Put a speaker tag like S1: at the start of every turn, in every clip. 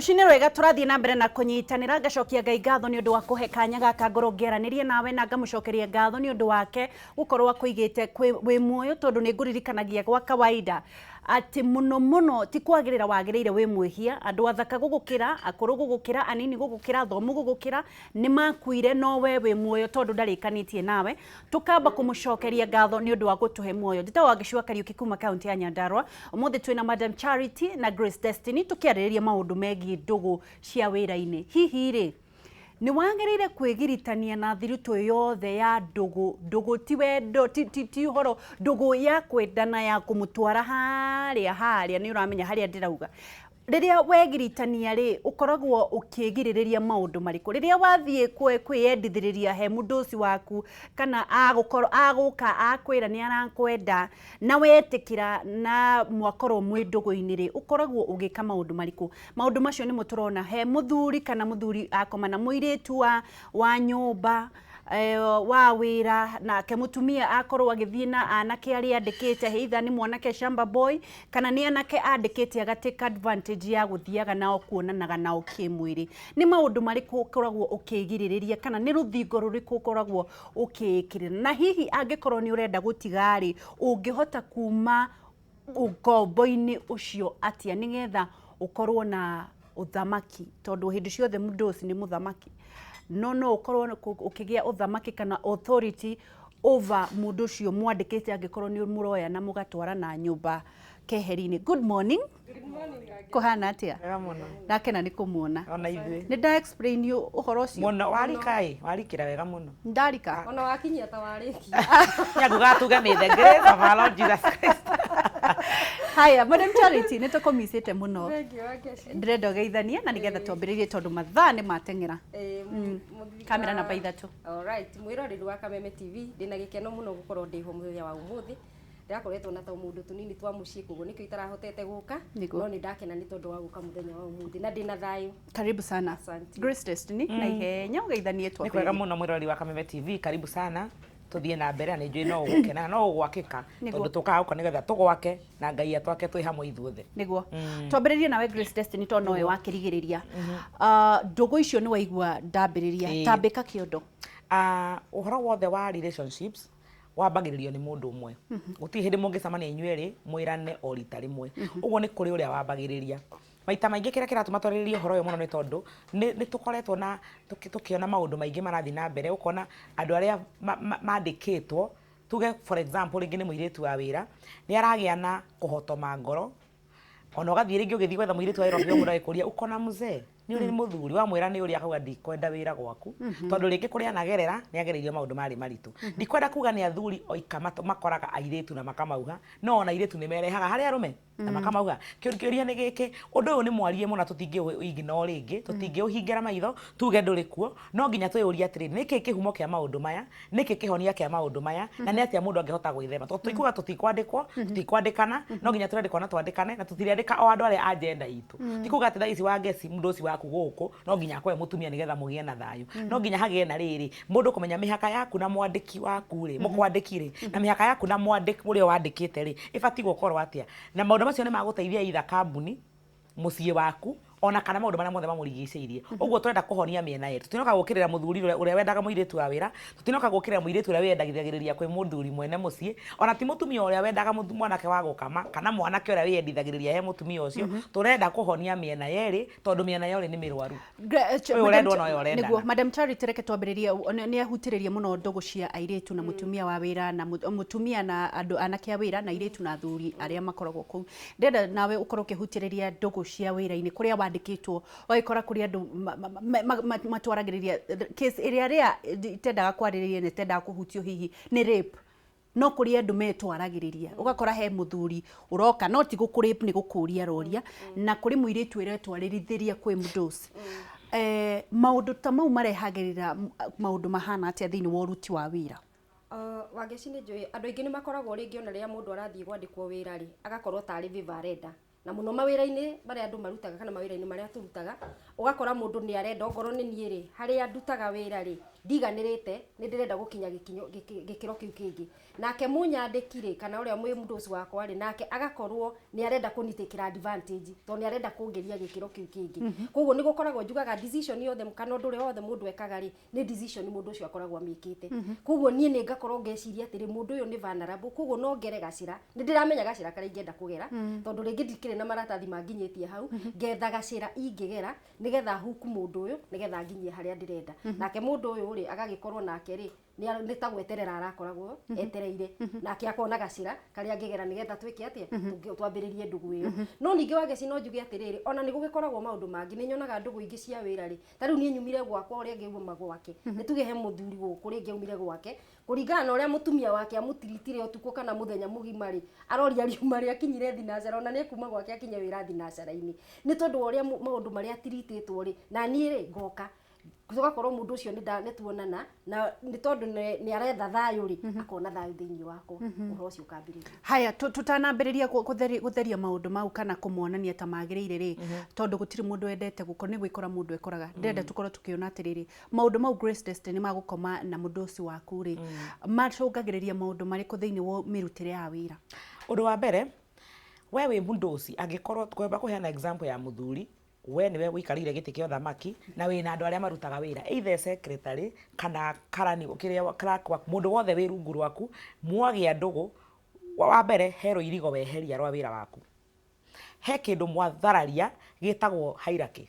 S1: Rũcinĩ rwega, tũrathiĩ na mbere na kũnyitanĩra. Ngacokia Ngai ngatho nĩ ũndũ wa kũhe kanya gaka ngorwo ngĩaranĩria nawe, na ngamũcokeria ngatho nĩ ũndũ wake gũkorwo akũigĩte wĩ muoyo, tondũ nĩ ngũririkanagia gwa kawaida atĩ mũno mũno ti kwagĩrĩra wagĩrĩire wĩ mwĩhia. Andũ athaka gũgũkĩra, akũrũ gũgũkĩra, anini gũgũkĩra, athomu gũgũkĩra, nĩ makuire, no we wĩ muoyo tondũ ndarĩkanĩtie nawe. Tũkamba kũmũcokeria ngatho nĩ ũndũ wa gũtũhe muoyo. Njĩtagwo Wangeci Kariũki kuma kaunti ya Nyandarua. Ũmũthĩ twĩna Madam Charity na Grace Destiny tũkĩarĩrĩria maũndũ megiĩ ndũgũ cia wĩra-inĩ. Hihi rĩ, nĩ wagĩrĩire kwĩgiritania na thiritũ yothe ya ndũgũ? Ndũgũ ti wendo, ti ũhoro, ndũgũ ya kwendana, ya kũmũtwara harĩa harĩa, nĩ ũramenya harĩa ndĩrauga. Rĩrĩa wegiritania rĩ, ũkoragwo ũkĩgirĩrĩria maũndũ marĩkũ rĩrĩa wathiĩ kwĩyendithĩrĩria he mũndũ ũcio waku, kana agũkorwo agũka akwĩra nĩ arakwenda na wetĩkĩra na mwakorwo mwĩ ndũgũ-inĩ rĩ, ũkoragwo ũgĩka maũndũ marĩkũ? Maũndũ macio nĩmo tũrona he mũthuri, kana mũthuri akoma na mũirĩtu wa nyũmba, wa wĩra, nake mũtumia akorwo agĩthiĩ na anake arĩa andĩkĩte, either nĩ mwanake shamba boy kana nĩ anake andĩkĩte agatake advantage ya gũthiaga nao kuonanaga nao kĩmwĩrĩ. Nĩ maũndũ marĩkũ ũkoragwo ũkĩgirĩrĩria, kana nĩ rũthingo rũrĩkũ ũkoragwo ũkĩĩkĩrĩra? Na hihi angĩkorwo nĩ ũrenda gũtiga rĩ, ũngĩhota kuma ũkombo-inĩ ũcio atĩa nĩgetha ũkorwo na ũthamaki? Tondũ hĩndĩ ciothe mũndũ ũcio nĩ mũthamaki, no ũkorwo ũkĩgĩa ũthamaki kana authority over mũndũ ũcio mwandĩkĩte, angĩkorwo nĩ mũroya na mũgatwarana nyũmba keheri-inĩ. Good morning. Kũhana atĩa?
S2: Wega mũno.
S1: Ndakena nĩ kũmuona.
S2: Ona ithuĩ.
S1: Nĩ nda explain ũhoro ũcio.
S2: Mũno warika ĩ, warikĩra wega mũno.
S1: Ndarika.
S3: Ona wakinyia ta warĩkia.
S2: Nyangugaga tuge, "May the grace of our Lord Jesus Christ."
S1: Haya, Madam Charity, nĩ tũkũmicĩte mũno.
S3: Thank you, Wangeshi.
S1: Ndĩrenda ũgeithanie na nĩgetha twambĩrĩrie, tondũ mathaa nĩ mateng'era.
S3: Mũthuri
S1: Kamera namba 3.
S3: Alright, mwĩroreri wa Kameme TV, ndĩna gĩkeno mũno gũkorwo ndĩho mũthenya wa ũmũthĩ. Ndĩrakoretwo na tũmaũndũ tũnini twa mũciĩ, koguo nĩkĩo itarahotete gũka. No nĩ ndakena nĩ tondũ wa gũka mũthenya wa ũmũthĩ na ndĩna thayũ.
S1: Karibu sana.
S3: Asante.
S1: Grace Destiny, na ihenya ũgeithanie
S2: Nĩ kwega
S1: twambĩrĩrie.
S2: mũno, mwĩroreri wa Kameme TV, karibu sana. Tũthiĩ na mbere na nĩ njũĩ no ũgũkena na no ũgwakĩka, tondũ tũkaga gũka nĩgetha tũgwake na Ngai atwake twĩ hamwe ithuothe.
S1: Nĩguo twambĩrĩrie nawe, Grace Destiny, tondũ nowe wakĩrigĩrĩria. Ah, ndũgũ icio nĩ waigua ndambĩrĩria. Tambĩka kĩondo.
S2: Ah, ũhoro wothe wa relationships wambagĩrĩrio nĩ mũndũ ũmwe. Gũtirĩ hĩndĩ mũngĩcemania inyuĩ erĩ mwĩrane o rita rĩmwe. Ũguo nĩ kũrĩ ũrĩa wambagĩrĩria. Maita maingĩ kĩrĩa kĩratũma twarĩrĩrie ũhoro ũyũ mũno nĩ tondũ nĩ tũkoretwo na tũkĩona maũndũ maingĩ marathiĩ na mbere, ũkona andũ arĩa mandĩkĩtwo, tuge for example rĩngĩ nĩ mũirĩtu wa wĩra, nĩ aragĩa na kũhotoma ngoro, ona ũgathiĩ rĩngĩ ũgĩthiĩ gwetha mũirĩtu wa wĩra, ũkĩgĩa mũndũ agĩkũria, "Uko na mzee?" Nĩ ũrĩ mũthuri? Wamwĩra nĩ ũrĩa, akauga, "Ndikwenda wĩra gwaku," tondũ rĩngĩ kũrĩa anagerera nĩ agereirio maũndũ marĩ maritũ. Ndikwenda kuga nĩ athuri oika makoraga airĩtu na makamauha, no ona airĩtu nĩ merehaga harĩ arũme na makamauga. Kĩũria nĩ gĩkĩ, ũndũ ũyũ nĩ mwarie mũno, tũtingĩ ignore rĩngĩ, tũtingĩũhingĩra maitho tuge ndũrĩ kuo. No nginya twĩyũrie atĩrĩrĩ, nĩkĩ kĩhumo kĩa maũndũ maya, nĩkĩ kĩhonia kĩa maũndũ maya, na nĩ atĩa mũndũ angĩhota gwĩthema? Tondũ tũtikuga tũtikwandĩkwo, tũtikwandĩkana, no nginya tũrandĩkwo na twandĩkane, na tũtirandĩka o andũ arĩa a gender itũ. Ti kuga atĩ thaa ici Wangeci, mũndũ ũcio waku gũkũ no nginya akorwo e mũtumia nĩgetha mũgĩe na thayũ. No nginya hagĩe na rĩrĩ, mũndũ kũmenya mĩhaka yaku na mwandĩki waku rĩ, mũkwandĩki rĩ, na mĩhaka yaku na mwandĩki ũrĩa wandĩkĩte rĩ, ĩbatiĩ gũkorwo atĩa. Na maũndũ macio nĩ magũteithia either kambuni, mũciĩ waku, ona kana maũndũ marĩa mothe mamũrigicĩirie. Ũguo tũrenda kũhonia mĩena yerĩ. Tũtinoka gũkĩrĩra mũthuri ũrĩa wendaga mũirĩtu wa wĩra, tũtinoka gũkĩrĩra mũirĩtu ũrĩa wĩyendagithagĩrĩria kwĩ mũthuri mwene mũciĩ, ona ti mũtumia ũrĩa wendaga mwanake wa gũkama, kana mwanake ũrĩa wĩyendithagĩrĩria he mũtumia ũcio. Tũrenda kũhonia mĩena yerĩ, tondũ mĩena yerĩ nĩ mĩrwaru. Ũyũ ũrendwo na ũyũ ũrendana.
S1: Nĩguo, Madam Charity, reke twambĩrĩrie. Nĩ ahutĩrĩria mũno ndũgũ cia airĩtu na mũtumia wa wĩra, na mũtumia na andũ anake a wĩra, na airĩtu na athuri arĩa makoragwo kũu. Ndĩrenda nawe ũkorwo ũkĩhutĩrĩria ndũgũ cia wĩra-inĩ kũrĩa wandĩkĩtwo, ũgagĩkora kũrĩ andũ matwaragĩrĩria case ĩrĩa rĩa itendaga kwarĩrĩria na itendaga kũhutio, hihi nĩ rape, no kũrĩ andũ metwaragĩrĩria. Ũgakora he mũthuri ũroka, no ti gũkũ rape, nĩ gũkũria aroria, na kũrĩ mũirĩtu ĩretwarĩrithĩria kwĩ mũndũ. Maũndũ ta mau marehagĩrĩra maũndũ mahana atĩa thĩinĩ wa ũruti wa wĩra?
S3: Wangeci, nĩ njũĩ andũ aingĩ nĩ makoragwo rĩngĩ ona rĩrĩa mũndũ arathiĩ gwandĩkwo wĩra rĩ, agakorwo tarĩ favor arenda, na mũno mawĩra-inĩ marĩa andũ marutaga kana mawĩra-inĩ marĩa tũrutaga, ũgakora mũndũ nĩ arenda, okorwo nĩ niĩ rĩ, harĩa ndutaga wĩra rĩ, Ndiganĩrĩte, nĩ ndĩrenda gũkinya gĩkĩro kĩu kĩngĩ. Nake mũnyandĩki rĩ, kana ũrĩa mwĩ mũndũ wakwa rĩ, nake agakorwo nĩ arenda kũnitakĩra advantage tondũ nĩ arenda kũngĩria gĩkĩro kĩu kĩngĩ. Koguo nĩ gũkoragwo, njugaga decision yothe kana ũndũ ũrĩa wothe mũndũ ekaga rĩ, nĩ decision mũndũ ũcio akoragwo amĩkĩte. Koguo niĩ nĩ ngakorwo ngeciria atĩrĩ, mũndũ ũyũ nĩ vulnerable, koguo no ngere gacĩra. Nĩ ndĩramenya gacĩra karĩa ingĩenda kũgera, tondũ rĩngĩ ndikĩrĩ na maratathi manginyĩtie hau. Ngetha gacĩra ingĩgera nĩgetha huku mũndũ ũyũ, nĩgetha nginyie harĩa ndĩrenda. Nake mũndũ ũyũ rĩ, agagĩkorwo nake rĩ, nĩ ta gweterera arakoragwo etereire, nake akona gacĩra karĩa angĩgera nĩgetha twĩke atĩa, twambĩrĩrie ndũgũ ĩyo. No ningĩ Wangeci, no njuge atĩrĩrĩ, ona nĩ gũgĩkoragwo maũndũ mangĩ. Nĩ nyonaga ndũgũ ingĩ cia wĩra rĩ, ta rĩu niĩ nyumire gwakwa, ũrĩa ũngĩ auma gwake. Nĩ tuge he mũthuri gũkũ rĩngĩ aumire gwake, kũringana na ũrĩa mũtumia wake amũtiritire ũtukũ kana mũthenya mũgima rĩ, aroria riuma rĩ akinyire thinacara, ona nĩ ekuma gwake akinye wĩra thinacara-inĩ, nĩ tondũ wa ũrĩa maũndũ marĩa atiritĩtwo rĩ. Na niĩ rĩ, ngoka tũgakorwo mũndũ ũcio nĩ tuonana, na nĩ tondũ nĩ aretha thayũ rĩ, akona thayũ thĩinĩ wakwa, ũhoro ũcio ũkambĩrĩria.
S1: Haya, tũtanambĩrĩria gũtheria maũndũ mau kana kũmonania ta magĩrĩire rĩ, tondũ gũtirĩ mũndũ wendete gũkorwo nĩ gwĩkora mũndũ ekoraga, ndĩrenda tũkorwo tũkĩona atĩrĩrĩ, maũndũ mau, Grace Destiny, magũkoma na mũndũ ũcio waku rĩ, macũngagĩrĩria maũndũ marĩkũ thĩinĩ wa mĩrutĩre ya wĩra?
S2: Ũndũ wa mbere, we wĩ mũndũci, angĩkorwo kwamba kũheana example ya mũthuri, we nĩwe ũikarĩire gĩtĩ kĩa ũthamaki na wĩna andũ arĩa marutaga wĩra, either secretary kana karani, kĩrĩa clerk, mũndũ wothe wĩ rungu rwaku, mwagĩa ndũgũ, wa mbere he rũirigo weheria rwa wĩra waku, he kĩndũ mwathararia gĩtagwo hierarchy,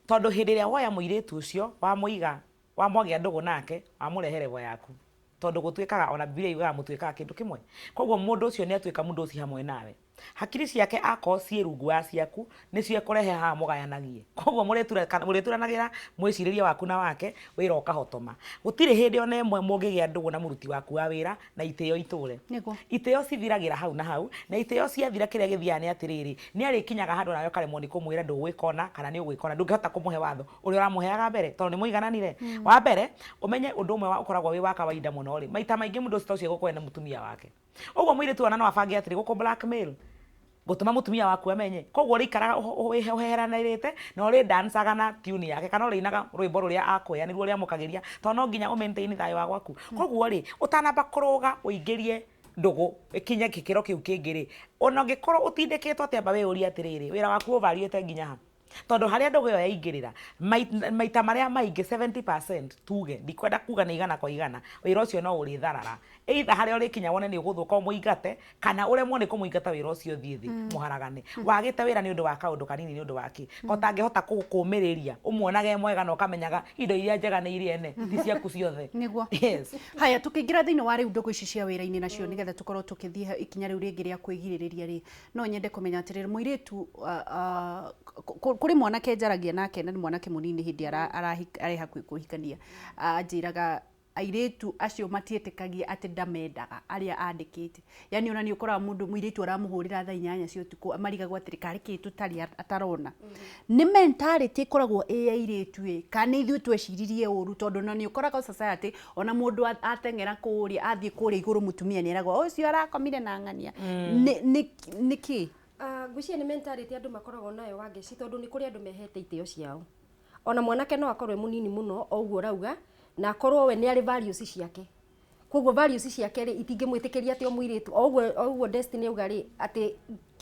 S2: tondũ hĩndĩ ĩrĩa woya mũirĩtu ũcio, wamũiga, wamwagĩa ndũgũ nake, wamũrehe level yaku, tondũ gũtuĩkaga ona Bibilia yugaga mũtuĩkaga kĩndũ kĩmwe. Koguo mũndũ ũcio nĩ atuĩka mũndũ ũcio hamwe nawe, hakiri ciake akorwo ciĩ rungu wa ciaku, nĩcio ekũrehe haha mũgayanagie. Koguo mũrĩturanagĩra mwĩcirĩrie waku na wake, wĩra ũkahotoma. Gũtirĩ hĩndĩ ona ĩmwe mũngĩgĩa ndũgũ na mũruti waku wa wĩra na itĩo itũre. Itĩo cithiragĩra hau na hau, na itĩo ciathira, kĩrĩa gĩthiaga nĩ atĩrĩrĩ, nĩ arĩkinyaga handũ nawe ũkaremwo nĩ kũmwĩra ndũgwĩka ũna kana nĩ ũgwĩka ũna. Ndũngĩhota kũmũhe watho ũrĩa ũramũheaga mbere tondũ nĩ mũigananire. Wa mbere, ũmenye ũndũ ũmwe ũkoragwo wĩ wa kawaida mũno rĩ, maita maingĩ mũndũ ũcio ta ũcio egũkorwo ena mũtumia wake. Ũguo mũirĩtu ona no abange atĩrĩ, gũkũ blackmail, gũtũma mũtumia waku amenye. Koguo ũrĩikaraga ũheheranĩrĩte na ũrĩ-dancaga na tune yake kana ũrĩinaga rwĩmbo rũrĩa akwĩra nĩruo ũrĩamũkagĩria, tondũ no nginya ũ maintain thayũ wa gwaku. Koguo rĩ, ũtanamba kũrũga ũingĩrie ndũgũ ĩkinye gĩkĩro kĩu kĩngĩ rĩ, ona ũngĩkorwo ũtindĩkĩtwo atĩ, amba wĩyũrie atĩrĩrĩ, wĩra waku ũvariĩte nginya ha? Tondũ harĩa ndũgũ ĩyo yaingĩrĩra, maita marĩa maingĩ, 70% tuge, ndikwenda kuga nĩ 100%, wĩra ũcio no ũrĩtharara, either harĩa ũrĩkinya wone nĩ ũgũthũka ũmũingate, kana ũremwo nĩ kũmũingata, wĩra ũcio ũthiĩ thĩ, mũharagane. Wagĩte wĩra nĩ ũndũ wa kaũndũ kanini, nĩ ũndũ wa kĩ ko ũtangĩhota kũmĩrĩria ũmuonage e mwega na ũkamenyaga indo iria njega nĩ iria ene, ti ciaku ciothe.
S1: Yes. Haya, tũkĩingĩra thĩinĩ wa rĩu ndũgũ ici cia wĩra-inĩ nacio, nĩgetha tũkorwo tũkĩthiĩ ikinya rĩu rĩngĩ rĩa kwĩgirĩrĩria rĩ, no nyende kũmenya atĩrĩrĩ, mũirĩtu, kũrĩ mwanake njaragia nake na nĩ mwanake mũnini, hĩndĩ arĩ hakuhĩ kũhikania, anjĩraga airĩtu acio matiĩtĩkagia atĩ ndamendaga arĩa andĩkĩte. Yani ona nĩ ũkoraga mũndũ mũirĩtu aramũhũrĩra thaa 8 cia ũtukũ, marigagwo atĩrĩ, karĩ kĩ tũtarĩ atarona. Nĩ mentality ĩkoragwo ĩ ya airĩtu ĩ, kana nĩ ithuĩ tweciririe ũru? Tondũ ona nĩ ũkoraga society, ona mũndũ ateng'era kũrĩa, athiĩ kũrĩa igũrũ, mũtumia nĩ eragwo ũcio arakomire na ng'ania. Nĩ kĩ?
S3: Ngwĩciria nĩ mentality andũ makoragwo nayo, Wangeci, tondũ nĩ kũrĩ andũ mehete itĩo ciao. Ona mwanake no akorwo e mũnini mũno o ũguo ũrauga, na akorwo we nĩ arĩ values ciake. Koguo values ciake rĩ, itingĩmwĩtĩkĩria atĩ o mũirĩtu o ũguo, o ũguo Destiny auga rĩ, atĩ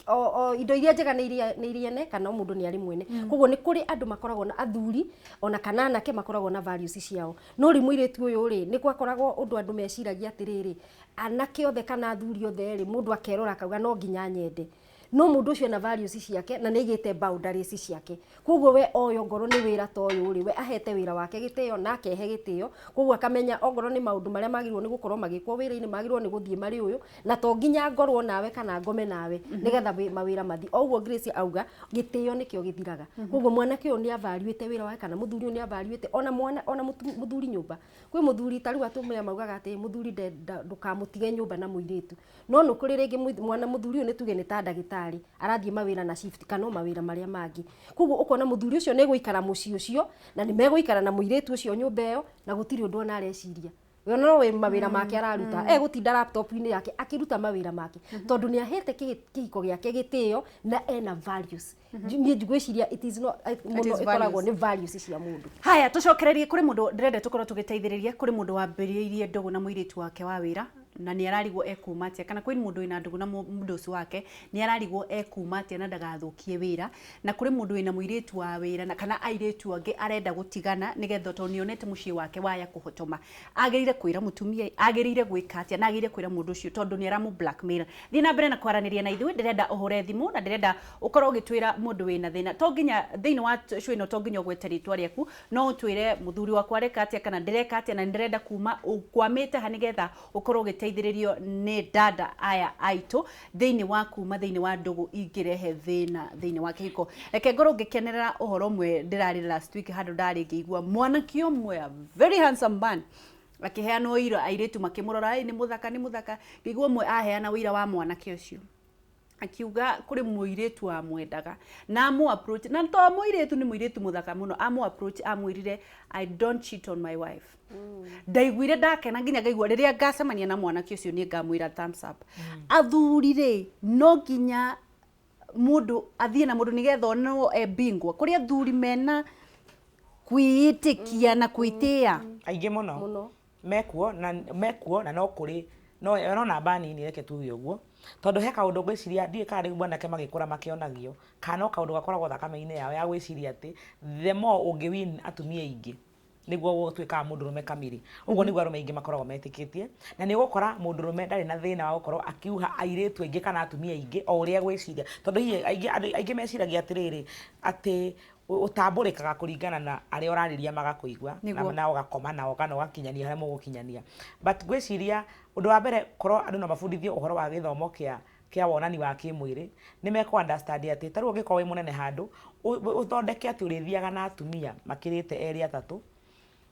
S3: o indo iria njega nĩ iria ene, kana o mũndũ nĩ arĩ mwene. Koguo nĩ kũrĩ andũ makoragwo na athuri ona kana anake makoragwo na values ciao. No rĩu mũirĩtu ũyũ rĩ, nĩ gwakoragwo ũndũ andũ meciragia atĩrĩrĩ, anake othe kana athuri othe rĩ, mũndũ akerora akauga no nginya nyende. No mũndũ ũcio ena values ciake na nĩ aigĩte boundaries ciake. Koguo we oyo ongorwo nĩ wĩra ta ũyũ rĩ, we ahete wĩra wake gĩtĩo na akehe gĩtĩo. Koguo akamenya ongorwo nĩ maũndũ marĩa magĩrĩirwo nĩ gũkorwo magĩkwo wĩra-inĩ, magĩrĩirwo nĩ gũthiĩ marĩ ũyũ, na to nginya ngorwo nawe kana ngome nawe nĩgetha mawĩra mathiĩ. O ũguo Grace auga, gĩtĩo nĩkĩo gĩthiraga. Koguo mwanake ũyũ nĩ avaluĩte wĩra wake, kana mũthuri ũyũ nĩ avaluĩte ona mwana, ona mũthuri nyũmba. Kwĩ mũthuri ta rĩu atumia maugaga atĩ mũthuri ndũkamũtige nyũmba na mũirĩtu. No nĩ kũrĩ rĩngĩ mwana mũthuri ũyũ, nĩ tuge nĩ ta ndagĩtarĩ, arathiĩ mawĩra na shift kana o mawĩra marĩa mangĩ. Koguo ũkona mũthuri ũcio nĩ egũikara mũciĩ ũcio na nĩ megũikara na mũirĩtu ũcio nyũmba ĩyo, na gũtirĩ ũndũ ona areciria. We no wĩ mawĩra make araruta, egũtinda laptop-inĩ yake akĩruta mawĩra make, tondũ nĩ ahete kĩhiko gĩake gĩtĩo na ena values. Niĩ ngwĩciria it is not mũno ĩkoragwo nĩ values cia mũndũ.
S1: Haya, tũcokererie kũrĩ mũndũ ndĩrenda tũkorwo tũgĩteithĩrĩria, kũrĩ mũndũ wambĩrĩirie ndũgũ na mũirĩtu wake wa wĩra na nĩ ararigwo ekuma atĩa, kana kwĩ mũndũ wĩna ndũgũ na mũndũ ũcio wake nĩ ararigwo ekuma atĩa na ndagathũkie wĩra, na kũrĩ mũndũ wĩna mũirĩtu wa wĩra na kana airĩtu angĩ arenda gũtigana nĩgetha tondũ nĩonete mũciĩ wake waya kũhotoma, agĩrĩire kwĩra mũtumia, agĩrĩire gwĩka atĩa, na agĩrĩire kwĩra mũndũ ũcio tondũ nĩ aramũ blackmail. Thiĩ na mbere na kwaranĩria na ithuĩ, ndĩrenda ũhũre thimũ na ndĩrenda ũkorwo ũgĩtwĩra mũndũ wĩna thĩna. To nginya thĩinĩ wa show ĩno, to nginya ũgwete rĩtwa rĩaku, no ũtwĩre mũthuri wakwa areka atĩa kana ndĩreka atĩa na ndĩrenda kuma ũkwamĩte ha, nĩgetha ũkorwo ũgĩteithĩrĩrio nĩ dada aya aitũ thĩinĩ wa kuma thĩinĩ wa ndũgũ ingĩrehe thĩna thĩinĩ wa kĩhiko. Reke ngorwo ngĩkenerera ũhoro ũmwe ndĩrarĩ last week handũ ndarĩ ngĩigua mwanake ũmwe, a very handsome man, akĩheana ũira, airĩtu makĩmũrora, "Ĩ, nĩ mũthaka, nĩ mũthaka." Ngĩigua ũmwe aheana ũira wa mwanake ũcio akiuga kũrĩ mũirĩtu wamwendaga na amũ approach, na to mũirĩtu, nĩ mũirĩtu mũthaka mũno, amũ approach amwĩrire, "I don't cheat on my wife." Ndaiguire ndakena nginya ngaigua rĩrĩa ngacemania na mwanake ũcio niĩ ngamwĩra thumbs up. Athuri rĩ, no nginya mũndũ athiĩ na mũndũ nĩgetha onwo e bingwa? Kũrĩ athuri mena kwĩĩtĩkia na kwĩtĩĩa?
S2: Aingĩ mũno.
S3: Mũno.
S2: Mekuo na mekuo, na no kũrĩ no namba nini, reke tuge ũguo, tondũ he kaũndũ ngwĩciria ndiũĩ kana rĩu mwanake magĩkũra makĩonagio kana no kaũndũ gakoragwo thakame-inĩ yao ya gwĩciria atĩ the more ũngĩ win atumia aingĩ nĩguo ũtuĩkaga mũndũrũme kamiri. Ũguo nĩguo arũme aingĩ makoragwo metĩkĩtie, na nĩ ũgũkora mũndũrũme ndarĩ na thĩna wa gũkorwo akiuha airĩtu aingĩ kana atumia aingĩ o ũrĩa gwĩciria, tondũ hihi aingĩ, andũ aingĩ meciragia atĩrĩrĩ, atĩ ũtambũrĩkaga kũringana na arĩa ũrarĩria magakũigua na, na ũgakoma nao kana ũgakinyania harĩa mũgũkinyania. But ngwĩciria ũndũ wa mbere, korwo andũ no mabundithio ũhoro wa gĩthomo kĩa wonani wa kĩmwĩrĩ, nĩ mekũ understand atĩ ta rĩu ũngĩkorwo wĩ mũnene handũ, ũthondeke atĩ ũrĩthiaga na atumia makĩrĩte erĩ atatũ,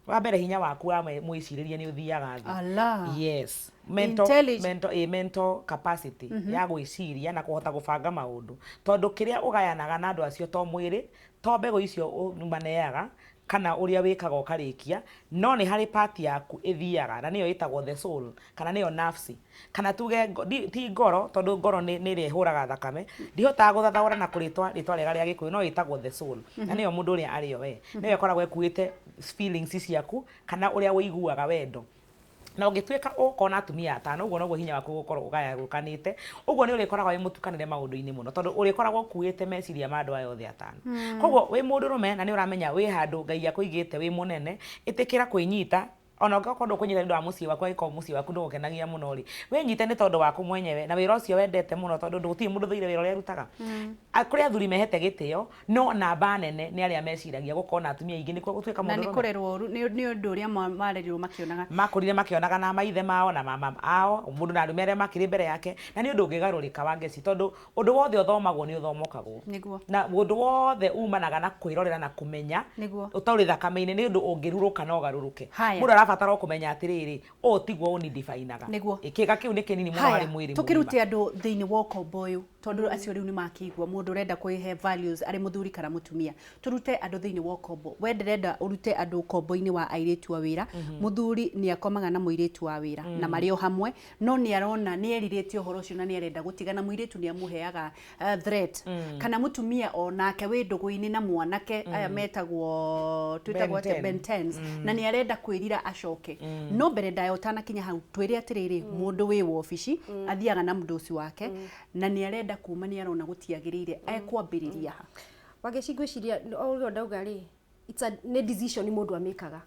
S2: wa mbere hinya waku wa mwĩcirĩrie nĩ ũthiaga thĩ.
S1: Ala.
S2: Yes, mental, mental capacity ya gwĩciria na kũhota gũbanga maũndũ, tondũ kĩrĩa ũgayanaga na andũ acio to mwĩrĩ, to mbegũ icio maneaga kana ũrĩa wĩkaga ũkarĩkia, no nĩ harĩ part yaku ĩthiaga na nĩyo ĩtagwo the soul kana nĩyo nafsi, kana tuge ti ngoro, tondũ ngoro nĩ ĩrĩa ĩhũraga thakame. Ndihotaga gũthathaũra na kũrĩtwa rĩtwa rĩega rĩa Gĩkũyũ, no ĩtagwo the soul, na nĩyo mũndũ ũrĩa arĩo we, nĩyo ĩkoragwo ĩkuĩte feelings ciaku kana ũrĩa ũiguaga wendo. Na ũngĩtuĩka ũgũkorwo na atumia atano, ũguo noguo hinya waku ũgũkorwo ũgayũkanĩte, ũguo nĩ ũrĩkoragwo wĩ mũtukanĩre maũndũ-inĩ mũno, tondũ ũrĩkoragwo ũkuĩte meciria ma andũ aya othe atano. Koguo wĩ mũndũrũme na nĩ ũramenya wĩ handũ Ngai akũigĩte wĩ mũnene, ĩtĩkĩra kwĩnyita, ona ũngĩkorwo ndũkũnyita nĩ ũndũ wa mũciĩ waku, angĩkorwo mũciĩ waku ndũgũkenagia mũno rĩ, wĩnyite nĩ tondũ waku mwenyewe na wĩra ũcio wendete mũno, tondũ gũtirĩ mũndũ ũthũire wĩra ũrĩa arutaga. Kũrĩ athuri mehete gĩtĩo, no namba nene nĩ arĩa meciragia gũkorwo na atumia aingĩ nĩkuo gũtuĩka
S1: na nĩ
S2: mũndũrũme.
S1: Kũrerwo ũru nĩ ũndũ ũrĩa marerirwo makĩonaga.
S2: Makũrire makĩonaga na maithe mao na mama ao, mũndũ na arũme arĩa makĩrĩ mbere yake, na nĩ ũndũ ũngĩgarũrĩka wa ngeci, tondũ ũndũ wothe ũthomagwo nĩ ũthomokagwo, na ũndũ wothe umanaga na kwĩrorera na kũmenya ũtarĩ thakame-inĩ nĩ ũndũ ũngĩrurũka na ũgarũrũke. Mũndũ arabatara o kũmenya atĩrĩrĩ, ũũ tiguo ũnidefinaga. Kĩga kĩu nĩ kĩnini mũno
S1: Haya,
S2: harĩ mwĩrĩ mũgima.
S1: Tũkĩrute andũ thĩinĩ wa ũkombo ũyũ, tondũ acio rĩu nĩ makĩigua mũndũ ũrenda kwĩhe values arĩ mũthuri kana mũtumia, tũrute andũ thĩinĩ wa ũkombo. We ndĩrenda ũrute andũ ũkombo-inĩ wa airĩtu a wĩra. Mũthuri nĩ akomaga na mũirĩtu wa wĩra na marĩ o hamwe, no nĩ arona nĩ erirĩtie ũhoro ũcio na nĩ arenda gũtigana. Mũirĩtu nĩ amũheaga threat, kana mũtumia onake wĩ ndũgũ-inĩ na mwanake aya metagwo twĩtagwo atĩa?
S2: Ben.
S1: Ben 10s, na nĩ arenda kwĩrira acoke. No mbere ndaya ũtanakinya hau, twĩre atĩrĩrĩ, mũndũ wĩ wobici athiaga na mũndũ ũcio wake na nĩ arenda kuma, nĩ arona gũtiagĩrĩire, ekwambĩrĩria ha?
S3: Wangeci, ngwĩciria o ũrĩa ndauga rĩ, nĩ decision mũndũ amĩkaga.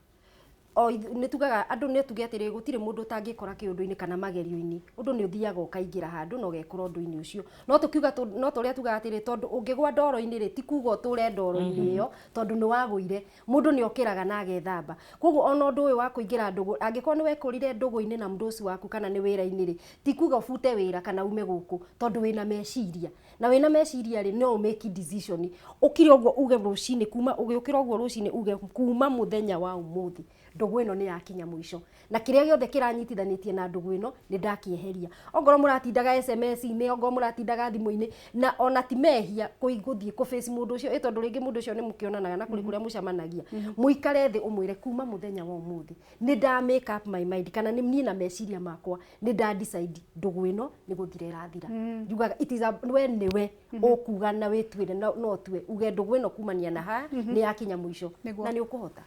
S3: O nĩ tugaga andũ nĩ tuge atĩrĩ, gũtirĩ mũndũ ũtangĩkora kĩũndũ-inĩ kana magerio-inĩ. Ũndũ nĩ ũthiaga ũkaingĩra handũ na ũgekora ũndũ-inĩ ũcio, no tũkiuga no tũrĩa tugaga atĩrĩ, tondũ ũngĩgwa ndoro-inĩ rĩ, ti kuga ũtũre ndoro-inĩ ĩyo, tondũ nĩ wagũire. Mũndũ nĩ okĩraga na agethamba. Koguo ona ũndũ ũyũ wa kũingĩra ndũgũ, angĩkorwo nĩ wekũrire ndũgũ-inĩ na mũndũ ũcio waku kana nĩ wĩra-inĩ rĩ, ti kuga ũbute wĩra kana ume gũkũ, tondũ wĩna meciria, na wĩna meciria rĩ, no ũmake decision, ũkire ũguo uge rũcinĩ, kuma ũgĩũkĩra ũguo rũcinĩ uge, kuma mũthenya wa ũmũthĩ Ndũgũ ĩno nĩ yakinya mũico, na kĩrĩa gĩothe kĩranyitithanĩtie na ndũgũ ĩno nĩ ndakĩeheria. Ongorwo mũratindaga SMS-inĩ, ongorwo mũratindaga thimũ-inĩ, na ona ti mehia gũthiĩ kũ face mũndũ ũcio, ĩ tondũ rĩngĩ mũndũ ũcio nĩ mũkĩonanaga na kũrĩ kũrĩa mũcemanagia. Mũikare thĩ ũmwĩre, kuma mũthenya wa ũmũthĩ nĩ nda make up my mind, kana nĩ niĩ na meciria makwa nĩ nda decide ndũgũ ĩno nĩ gũthira ĩrathira. Njugaga it is a, we nĩwe ũkuga na wĩtuĩre, no ũtue uge ndũgũ ĩno kumania na haha nĩ yakinya mũico. Na nĩ ũkũhota.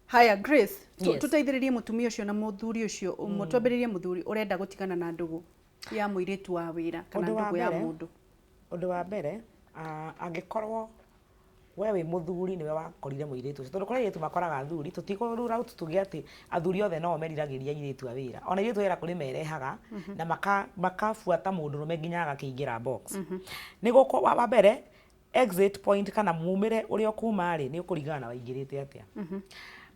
S1: Haya Grace, tũteithĩrĩrie mũtumia ũcio na mũthuri ũcio, twambĩrĩrie mũthuri ũrenda gũtigana na ndũgũ ya mũirĩtu wa wĩra kana ndũgũ ya mũndũ.
S2: Ũndũ wa mbere, angĩkorwo we wĩ mũthuri nĩwe wakorire mũirĩtu ũcio, tondũ kũrĩ airĩtu makoraga athuri, tũtikũrura out tuge atĩ athuri othe no meriragĩria airĩtu a wĩra. Ona airĩtu a wĩra kũrĩ merehaga na makabuata mũndũrũme nginya agakĩingĩra box. Nĩ gũkũ, wa mbere, exit point kana mumĩre ũrĩa ũkuma rĩ, nĩ ũkũringana na waingĩrĩte atĩa.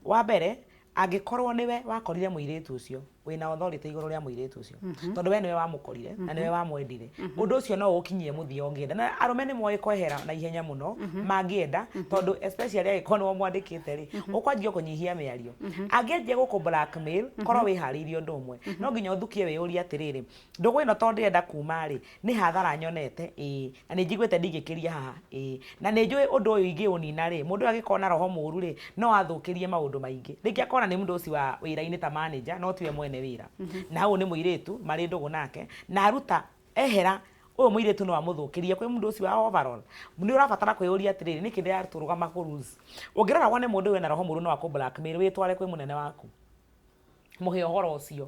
S2: Wa mbere, angĩkorwo nĩwe wakorire mũirĩtu ũcio, wĩna authority igũrũ rĩa mũirĩtu ũcio, tondũ we nĩwe wamũkorire na nĩwe wamwendire, ũndũ ũcio no ũkinyie mũthia ũngĩenda. Na arũme nĩ moĩ kwehera na ihenya mũno mangĩenda, tondũ especially angĩkorwo nĩwe ũmwandĩkĩte rĩ, ũkwanjia kũnyihia mĩario. Angĩanjia gũkũ blackmail, korwo wĩharĩirie ũndũ ũmwe, no nginya ũthukie wĩyũrie atĩrĩrĩ, ndũgũ ĩno tondũ ndĩrenda kuma rĩ, nĩ hathara nyonete, ĩĩ, na nĩ njiguĩte ndingĩkĩria haha, ĩĩ, na nĩ njũĩ ũndũ ũyũ ingĩũnina rĩ, mũndũ ũyũ angĩkorwo na roho mũru rĩ, no athũkĩrie maũndũ maingĩ. Rĩngĩ akona nĩ mũndũ ũcio wa wĩra-inĩ ta manager, no tiwe mwene wĩra. Na hau nĩ mũirĩtu marĩ ndũgũ nake, na aruta ehera ũyũ mũirĩtu no amũthũkĩrie kwĩ mũndũ ũcio wa overall. Nĩ ũrabatara kwĩyũria atĩrĩrĩ, nĩkĩ ndĩratũrũgama kũ lose? Ũngĩrora wone mũndũ ũyũ ena roho mũru no akũ blackmail, wĩtware kwĩ mũnene waku. Mũhe ũhoro ũcio.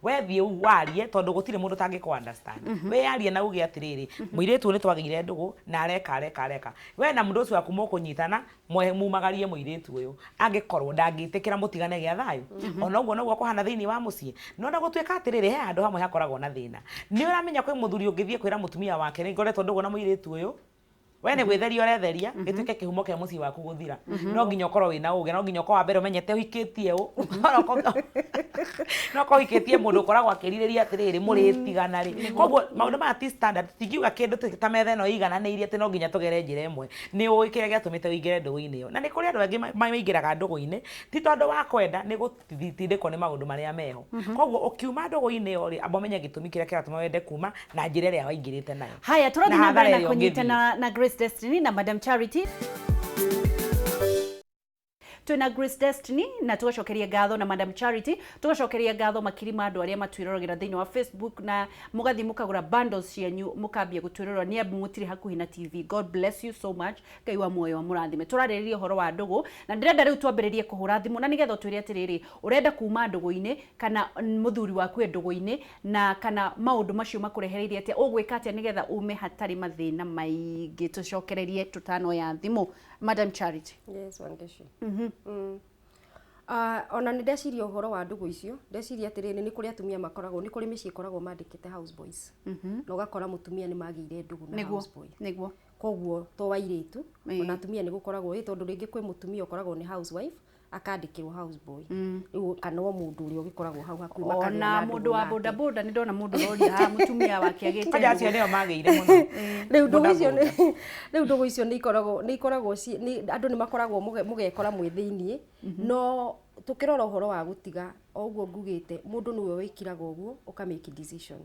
S2: We thiĩ warie, tondũ gũtirĩ mũndũ ũtangĩkũ understand. Wĩyarie na uge atĩrĩrĩ, mũirĩtu ũyũ nĩ twagĩire ndũgũ na areka areka areka. We na mũndũ ũcio waku mũkũnyitana mumagarie mũirĩtu ũyũ. Angĩkorwo ndangĩtĩkĩra mũtigane gĩa thayũ. Ona ũguo noguo kũhana thĩinĩ wa mũciĩ. No na gũtuĩka atĩrĩrĩ, he handũ hamwe hakoragwo na thĩna. Nĩ ũramenya kwĩ mũthuri ũngĩthiĩ kwĩra mũtumia wake, nĩ ngoretwo ndũgũ na mũirĩtu ũyũ, we nĩ gwĩtheria ũretheria, gĩtuĩke kĩhumo kĩa mũciĩ waku gũthira. No nginya ũkorwo wĩna ũgĩ, no nginya ũkorwo wa mbere ũmenyete ũhikĩtie ũ. No ũkorwo ũhikĩtie mũndũ ũkoragwo akĩrirĩria atĩrĩrĩ, mũrĩtigana rĩ. Koguo maũndũ maya ti standard, tingiuga kĩndũ ta metha ĩno ĩigananĩirie atĩ no nginya tũgere njĩra ĩmwe. Nĩ ũĩ kĩrĩa gĩatũmĩte ũingĩre ndũgũ-inĩ ĩyo. Na nĩ kũrĩ andũ angĩ maingĩraga ndũgũ-inĩ, ti tondũ wa kwenda, nĩ gũtindĩkwo nĩ maũndũ marĩa meho. Koguo ũkiuma ndũgũ-inĩ ĩyo rĩ, amba ũmenye gĩtũmi kĩrĩa kĩratũma wende kuma na njĩra ĩrĩa waingĩrĩte nayo.
S1: Haya, tũrathiĩ na mbere na kũnyitana na Grace Destiny na Madam Charity. Twĩna Grace Destiny na tũgacokeria ngatho na Madam Charity, tũgacokeria ngatho makiri ma andũ arĩa matwĩroragĩra thĩinĩ wa Facebook, na mũgathiĩ mũkagũra bundles cianyu mũkambia gũtwĩrorera nĩ amu mũtirĩ hakuhĩ na TV. God bless you so much. Ngai wa muoyo amũrathime. Tũrarĩrĩria ũhoro wa ndũgũ na ndĩrenda rĩu twambĩrĩrie kũhũra thimũ, na nĩgetha ũtwĩre atĩrĩrĩ, ũrenda kuma ndũgũ-inĩ kana mũthuri waku e ndũgũ-inĩ, na kana maũndũ macio makũrehereirie atĩa, ũgwĩka atĩa nĩgetha ume hatarĩ mathĩna maingĩ. Tũcokererie tũtanoya thimũ. Madam Charity.
S3: Yes, Wangeshi. Ona nĩ ndeciria ũhoro wa ndũgũ icio, ndeciria atĩrĩrĩ, nĩ kũrĩ atumia makoragwo, nĩ kũrĩ mĩciĩ ĩkoragwo mandĩkĩte house boys. Na ũgakora mũtumia nĩ magĩire ndũgũ na house boy. Koguo to airĩtu, ona atumia nĩ gũkoragwo, ĩ tondũ rĩngĩ kwĩ mũtumia ũkoragwo nĩ housewife, akandĩkĩrwo house boy. Rĩu kana o mũndũ ũrĩa ũgĩkoragwo hau hakuhĩ
S1: makagĩa na mũndũ wa boda boda, nĩ ndona mũndũ ũroria haha mũtumia wake agĩte.
S2: Kwanja acio nĩo magĩire mũno.
S3: Rĩu ndũgũ icio nĩ rĩu ndũgũ icio nĩ ikoragwo nĩ ikoragwo andũ nĩ makoragwo mũgekora mwĩ thĩiniĩ, no tũkĩrora ũhoro wa gũtiga, o ũguo ngugĩte, mũndũ nĩwe wĩkiraga ũguo ũka make decision.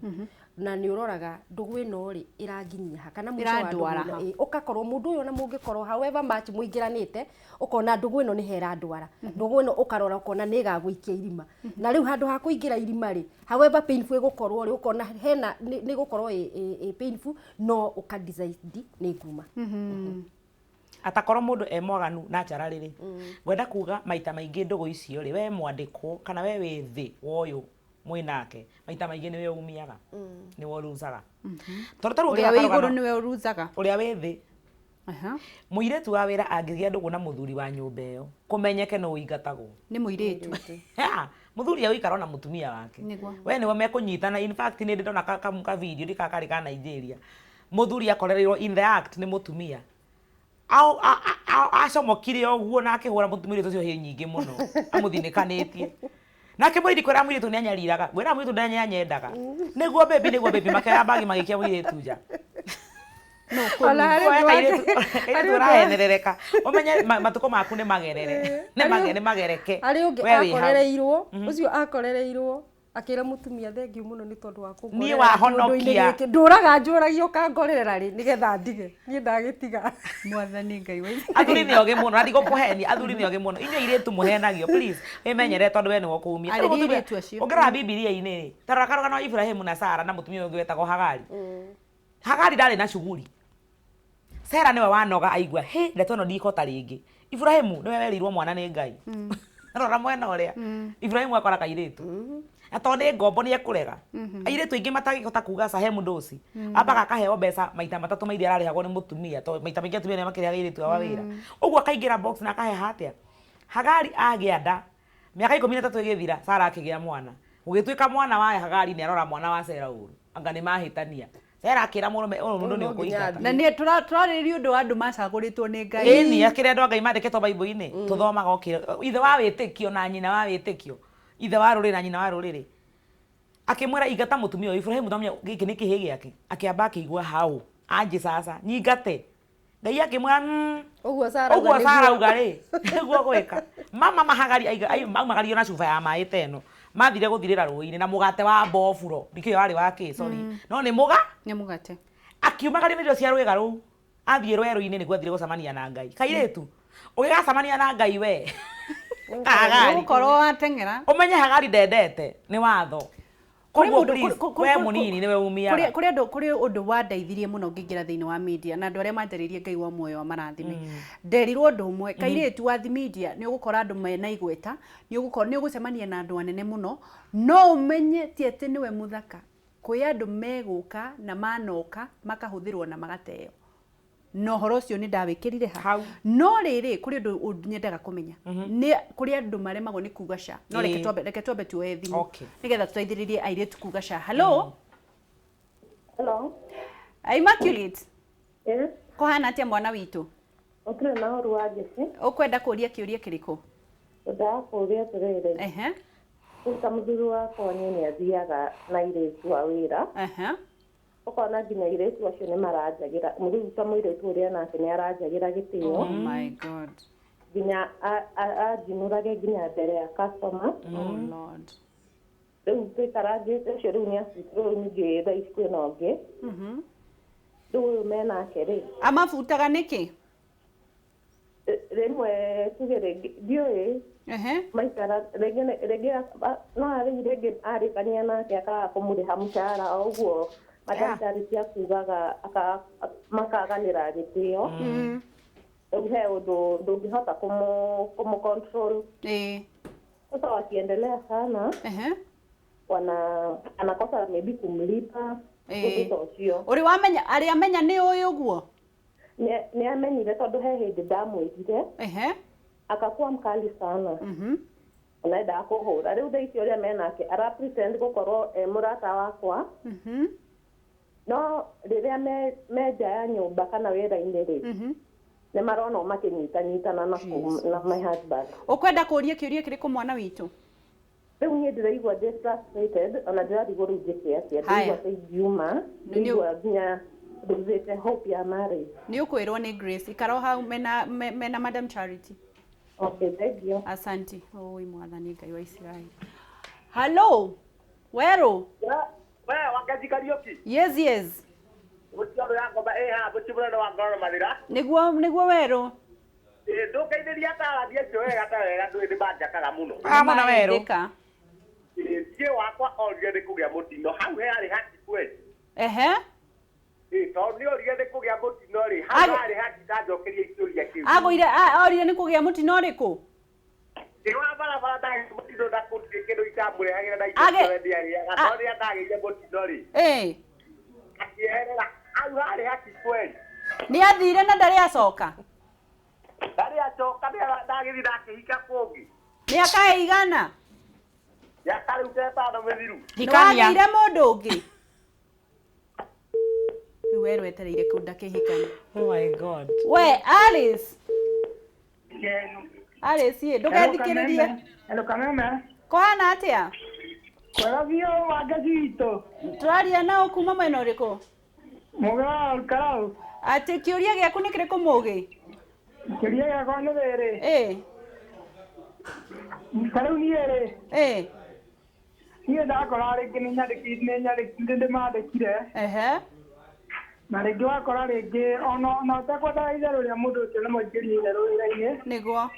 S3: Na nĩ ũroraga ndũgũ ĩno rĩ ĩranginyia ha, kana mũico wa ndũgũ ĩno, ũgakorwo mũndũ ũyũ ona mũngĩkorwo however much mũingĩranĩte, ũkona ndũgũ ĩno nĩ hera ndwara. Ndũgũ ĩno ũkarora ũkona nĩ ĩgagũikia irima. Na rĩu handũ ha kũingĩra irima rĩ, however painful ĩgũkorwo rĩ, ũkona hena nĩ ĩgũkorwo ĩ painful, no ũka decide nĩ nguma.
S2: Atakorwo mũndũ e mwaganu naturally rĩ, ngwenda kuga maita maingĩ ndũgũ icio rĩ, we mwandĩkwo kana we wĩ thĩ wa ũyũ mwĩnake, maita maingĩ nĩwe umiaga, nĩwe ũruzaga.
S1: Tondũ ta rĩu ũrĩa wĩ igũrũ nĩwe ũruzaga,
S2: ũrĩa wĩ thĩ. Mũirĩtu wa wĩra angĩgĩa ndũgũ na mũthuri wa nyũmba ĩyo, kũmenyeke no ũingatagwo.
S1: Nĩ mũirĩtu.
S2: Mũthuri agũikara ona mũtumia wake. We nĩwe mekũnyitana. In fact, nĩ ndĩ ndona ka video ndika karĩ ka Nigeria. Mũthuri akorereirwo in the act nĩ mũtumia. Acomokire ũguo na akĩhũra mũtumia ũcio hĩ nyingĩ mũno, amũthinĩkanĩtie. Nake mũirĩtu kwĩra mũirĩtu nĩ anyariraga, ngwĩra mũirĩtu nĩ anyendaga. Nĩguo baby, nĩguo baby, makĩoya bagi magĩikia mũirĩtu nja.
S1: No
S3: Ona harĩ
S2: Woya
S3: ũndũ
S2: kairĩtu
S3: harĩ
S2: kairĩtu
S3: ũndũ
S2: ũrahenerereka ũmenye matukũ maku nĩ magerere nĩ magereke.
S3: Harĩ ũngĩ
S2: We wĩ hau.
S3: akorereirwo, ũcio akorereirwo akĩra mũtumia thengiũ mũno nĩ tondũ wa
S2: Niĩ
S3: kũngorera
S2: wahonokia.
S3: kĩũndũ-inĩ gĩkĩ. Ndũraga njũragia ũkangorerera rĩ nĩgetha ndige niĩ ndagĩtiga.
S1: Mwathani Ngai wa
S2: Athuri nĩ ogĩ mũno na ndigũkũhenia, athuri nĩ ogĩ mũno, inyuĩ airĩtu mũhenagio, please wĩmenyerere tondũ we nĩwe ũkũumia.
S1: Arĩria airĩtu acio.
S2: Ũngĩrora Bibilia-inĩ rĩ, ta rora karũgano wa Ibrahimu na Sara na mũtumia ũngĩ wetagwo Hagari. Hagari ndarĩ na cuguri. Sara nĩwe wanoga aigua hĩ ndeto ĩno ndikota rĩngĩ. Ibrahimu nĩwe werĩirwo mwana nĩ Ngai. Rora mwena ũrĩa Ibrahimu akora kairĩtu na tondũ nĩ ngombo nĩ ekũrega. Airĩtu aingĩ matangĩhota kuga cahe mũndũ ambaga akaheo mbeca maita matatũ ma iria ararĩhagwo nĩ mũtumia, tondũ maita maingĩ atumia nĩo makĩrĩhaga airĩtu ao a wĩra. Ũguo akaingĩra box na akaheha atĩa. Hagari agĩa nda mĩaka 13 ĩgĩthira, Sara akĩgĩa mwana. Gũgĩtuĩka mwana wa Hagari nĩ arora mwana wa Sera ũru, anga nĩ mahĩtania. Sera akĩra mũrũme ũyũ mũndũ nĩ
S3: No nginya
S2: ũkũingata.
S1: Na nĩ tũrarĩrĩria ũndũ wa andũ macagũrĩtwo nĩ Ngai.
S2: Ĩni akĩrĩa andũ a Ngai mandĩkĩtwo Bible-inĩ tũthomaga ũkĩra ithe wa wĩtĩkio na nyina wa wĩtĩkio, ithe wa rũrĩrĩ na nyina wa rũrĩrĩ. Akĩmwĩra ingata mũtumia ũyũ. Ibrahimu tamenya gĩkĩ nĩ kĩhĩ gĩake, akĩamba akĩigua hau anjĩ sasa nyingate. Ngai akĩmwĩra
S3: Ũguo Sara
S2: ũguo
S3: auga
S2: Sara
S3: nĩguo.
S2: auga rĩ nĩguo gwĩka. Mama mahagari aumagario na cuba ya maĩ ta ĩno, mathire gũthirĩra rũĩ-inĩ na mũgate wa mboburo, ndikĩũĩ warĩ wa kĩ, sorry, no nĩ mũga
S1: Nĩ mũgate.
S2: Akiumagario nĩ irio cia rwĩga rũu athiĩ rwerũ-inĩ nĩguo athire gũcemania na Ngai. Kairĩtu ũgĩgacemania na Ngai we Hagari
S1: Nĩgũkorwo wateng'era.
S2: Ũmenye Hagari ndendete nĩ watho.
S1: Kũrĩ
S2: Koguo
S1: mũndũ-
S2: please, we mũnini nĩwe umiaga.
S1: Kũrĩ andũ, kũrĩ ũndũ wandeithirie mũno ngĩingĩra thĩinĩ wa media na andũ arĩa manjarĩirie Ngai wa muoyo amarathime. Nderirwo ũndũ ũmwe, kairĩtu wathi media nĩ ũgũkora andũ mena igweta, nĩ ũgũkorwo nĩ ũgũcemania na andũ anene mũno, no ũmenye ti atĩ nĩwe mũthaka. Kwĩ andũ megũka na manoka makahũthĩrwo na magateo. Na ũhoro ũcio nĩ ndawĩkĩrire ha.
S2: Hau.
S1: No rĩrĩ kũrĩ ũndũ nyendaga kũmenya. Nĩ kũrĩ andũ maremagwo nĩ kuga ca. No reke twambe, reke twambe tuoye thimũ. Nĩgetha tũteithĩrĩrie airĩtu kuga ca. Hello.
S4: Hello.
S1: Immaculate.
S4: Yes.
S1: Kũhana atĩa mwana witũ?
S4: Ũtirĩ na ũru wa Jesse.
S1: Ũkwenda kũria kĩũria kĩrĩkũ?
S4: Ngwendaga kũũria atĩrĩrĩ. Rĩu ta mũthuri wakwa niĩ nĩ athiaga na airĩtu a wĩra. Ũkona nginya airĩtu acio nĩ maranjagĩra. Rĩu ta mũirĩtu ũrĩa nake nĩ aranjagĩra gĩtĩo.
S1: Oh my God.
S4: Nginya anjinũrage nginya mbere ya customer.
S1: Oh Lord.
S4: Rĩu tũikarangĩte ũcio rĩu nĩ abutirwo, rĩu ningĩ thaa ici kwĩna ũngĩ. Rĩu ũyũ menake rĩ.
S1: Amabutaga nĩkĩ?
S4: Rĩmwe tuge rĩngĩ ndiũĩ. Maikara rĩngĩ rĩngĩ no arĩ rĩngĩ arĩkania nake akaga kũmũrĩha mũcara o ũguo mandagĩtarĩ cia kugaga makaganĩra gĩtĩo. Rĩu he ũndũ ndũngĩhota kũmũ control. Sasa wakiendelea sana, wana anakosa maybe kumlipa ũndũ ta ũcio.
S1: Ũrĩ wamenya arĩ amenya nĩ ũĩ ũguo?
S4: Nĩ amenyire tondũ he hĩndĩ ndamwĩrire. Akakuwa mkali sana. Anaendaga kũhũra. Rĩu thaa ici ũrĩa menake ara pretend gũkorwo e mũrata wakwa. No rĩrĩa me nja ya nyũmba kana wĩra-inĩ rĩ, nĩ maronwo makĩnyitanyitana na na my husband.
S1: Ũkwenda kũria kĩũria kĩrĩkũ mwana witũ?
S4: Rĩu niĩ ndĩraigua ndĩ frustrated, ona ndĩrarigwo rĩu njĩke atĩa.
S1: Haya.
S4: Ndĩraigua ta ingiuma, ndĩraigua nginya ndũthĩte hope ya marriage.
S1: Nĩ ũkwĩrwo nĩ Grace. Ikara o hau mena Madam Charity.
S4: Okay, thank you.
S1: Asante. Oi mwathani Ngai wa Isiraeli. Hello. Weru.
S5: We Wangeji Kariuki.
S1: Yes, yes.
S5: Gũtiarũ ya ngoma ĩ haha mũciĩ wa ngoro mathira.
S1: Nĩguo, nĩguo Weru.
S5: Ĩ ndũngeithĩria atarani acio wega ta wega ndũĩ nĩ manjakaga mũno.
S2: Ah, mwana Weru.
S1: Nĩmaendeka.
S5: Ĩ niĩ wakwa orire nĩ kũgĩa mũtino hau he harĩ haki kweli. Ĩ tondũ nĩ orire nĩ kũgĩa mũtino rĩ, hau harĩ haki ndanjokeria ikĩũria kĩu.
S1: Agũire, orire nĩ kũgĩa mũtino ũrĩkũ?
S5: Ĩ wa barabara ndagĩire mũtino na gũtirĩ kĩndũ itamũrehagĩra na indo ciothe ndĩarĩaga. No rĩrĩa ndagĩire mũtino rĩ, akĩeherera hau harĩ haki kweli.
S1: Nĩ athire na ndarĩ acoka?
S5: Ndarĩ acoka, ndagĩthiĩ ndakĩhika kũngĩ.
S1: Mĩaka ĩigana?
S5: Mĩaka rĩu ta ĩtano mĩthiru.
S1: Nĩwagĩire mũndũ ũngĩ? Rĩu werũ etereire kũnda kĩhikani.
S2: Oh my God.
S1: We Alice. Alice, ĩ, ndũgethikĩrĩrie.
S6: Hello Kameme.
S1: Kũhana atĩa?
S6: Kwega biũ Wangeji witũ.
S1: Tũraria nao kuma mwena ũrĩkũ?
S6: Mũgĩ wa Karau.
S1: Atĩ kĩũria gĩaku nĩ kĩrĩkũ Mũgĩ?
S6: Kĩũria gĩakwa nĩ rĩrĩ.
S1: Ĩĩ.
S6: Ta rĩu niĩ rĩ.
S1: Ĩĩ.
S6: Niĩ ndakora rĩngĩ nĩ ndĩmandĩkire.
S1: Ehe.
S6: Na rĩngĩ wakora rĩngĩ ona ũtekwendaga itherũ rĩa mũndũ ũcio nĩ mũingĩrie itherũ wĩra-inĩ.
S1: Nĩguo.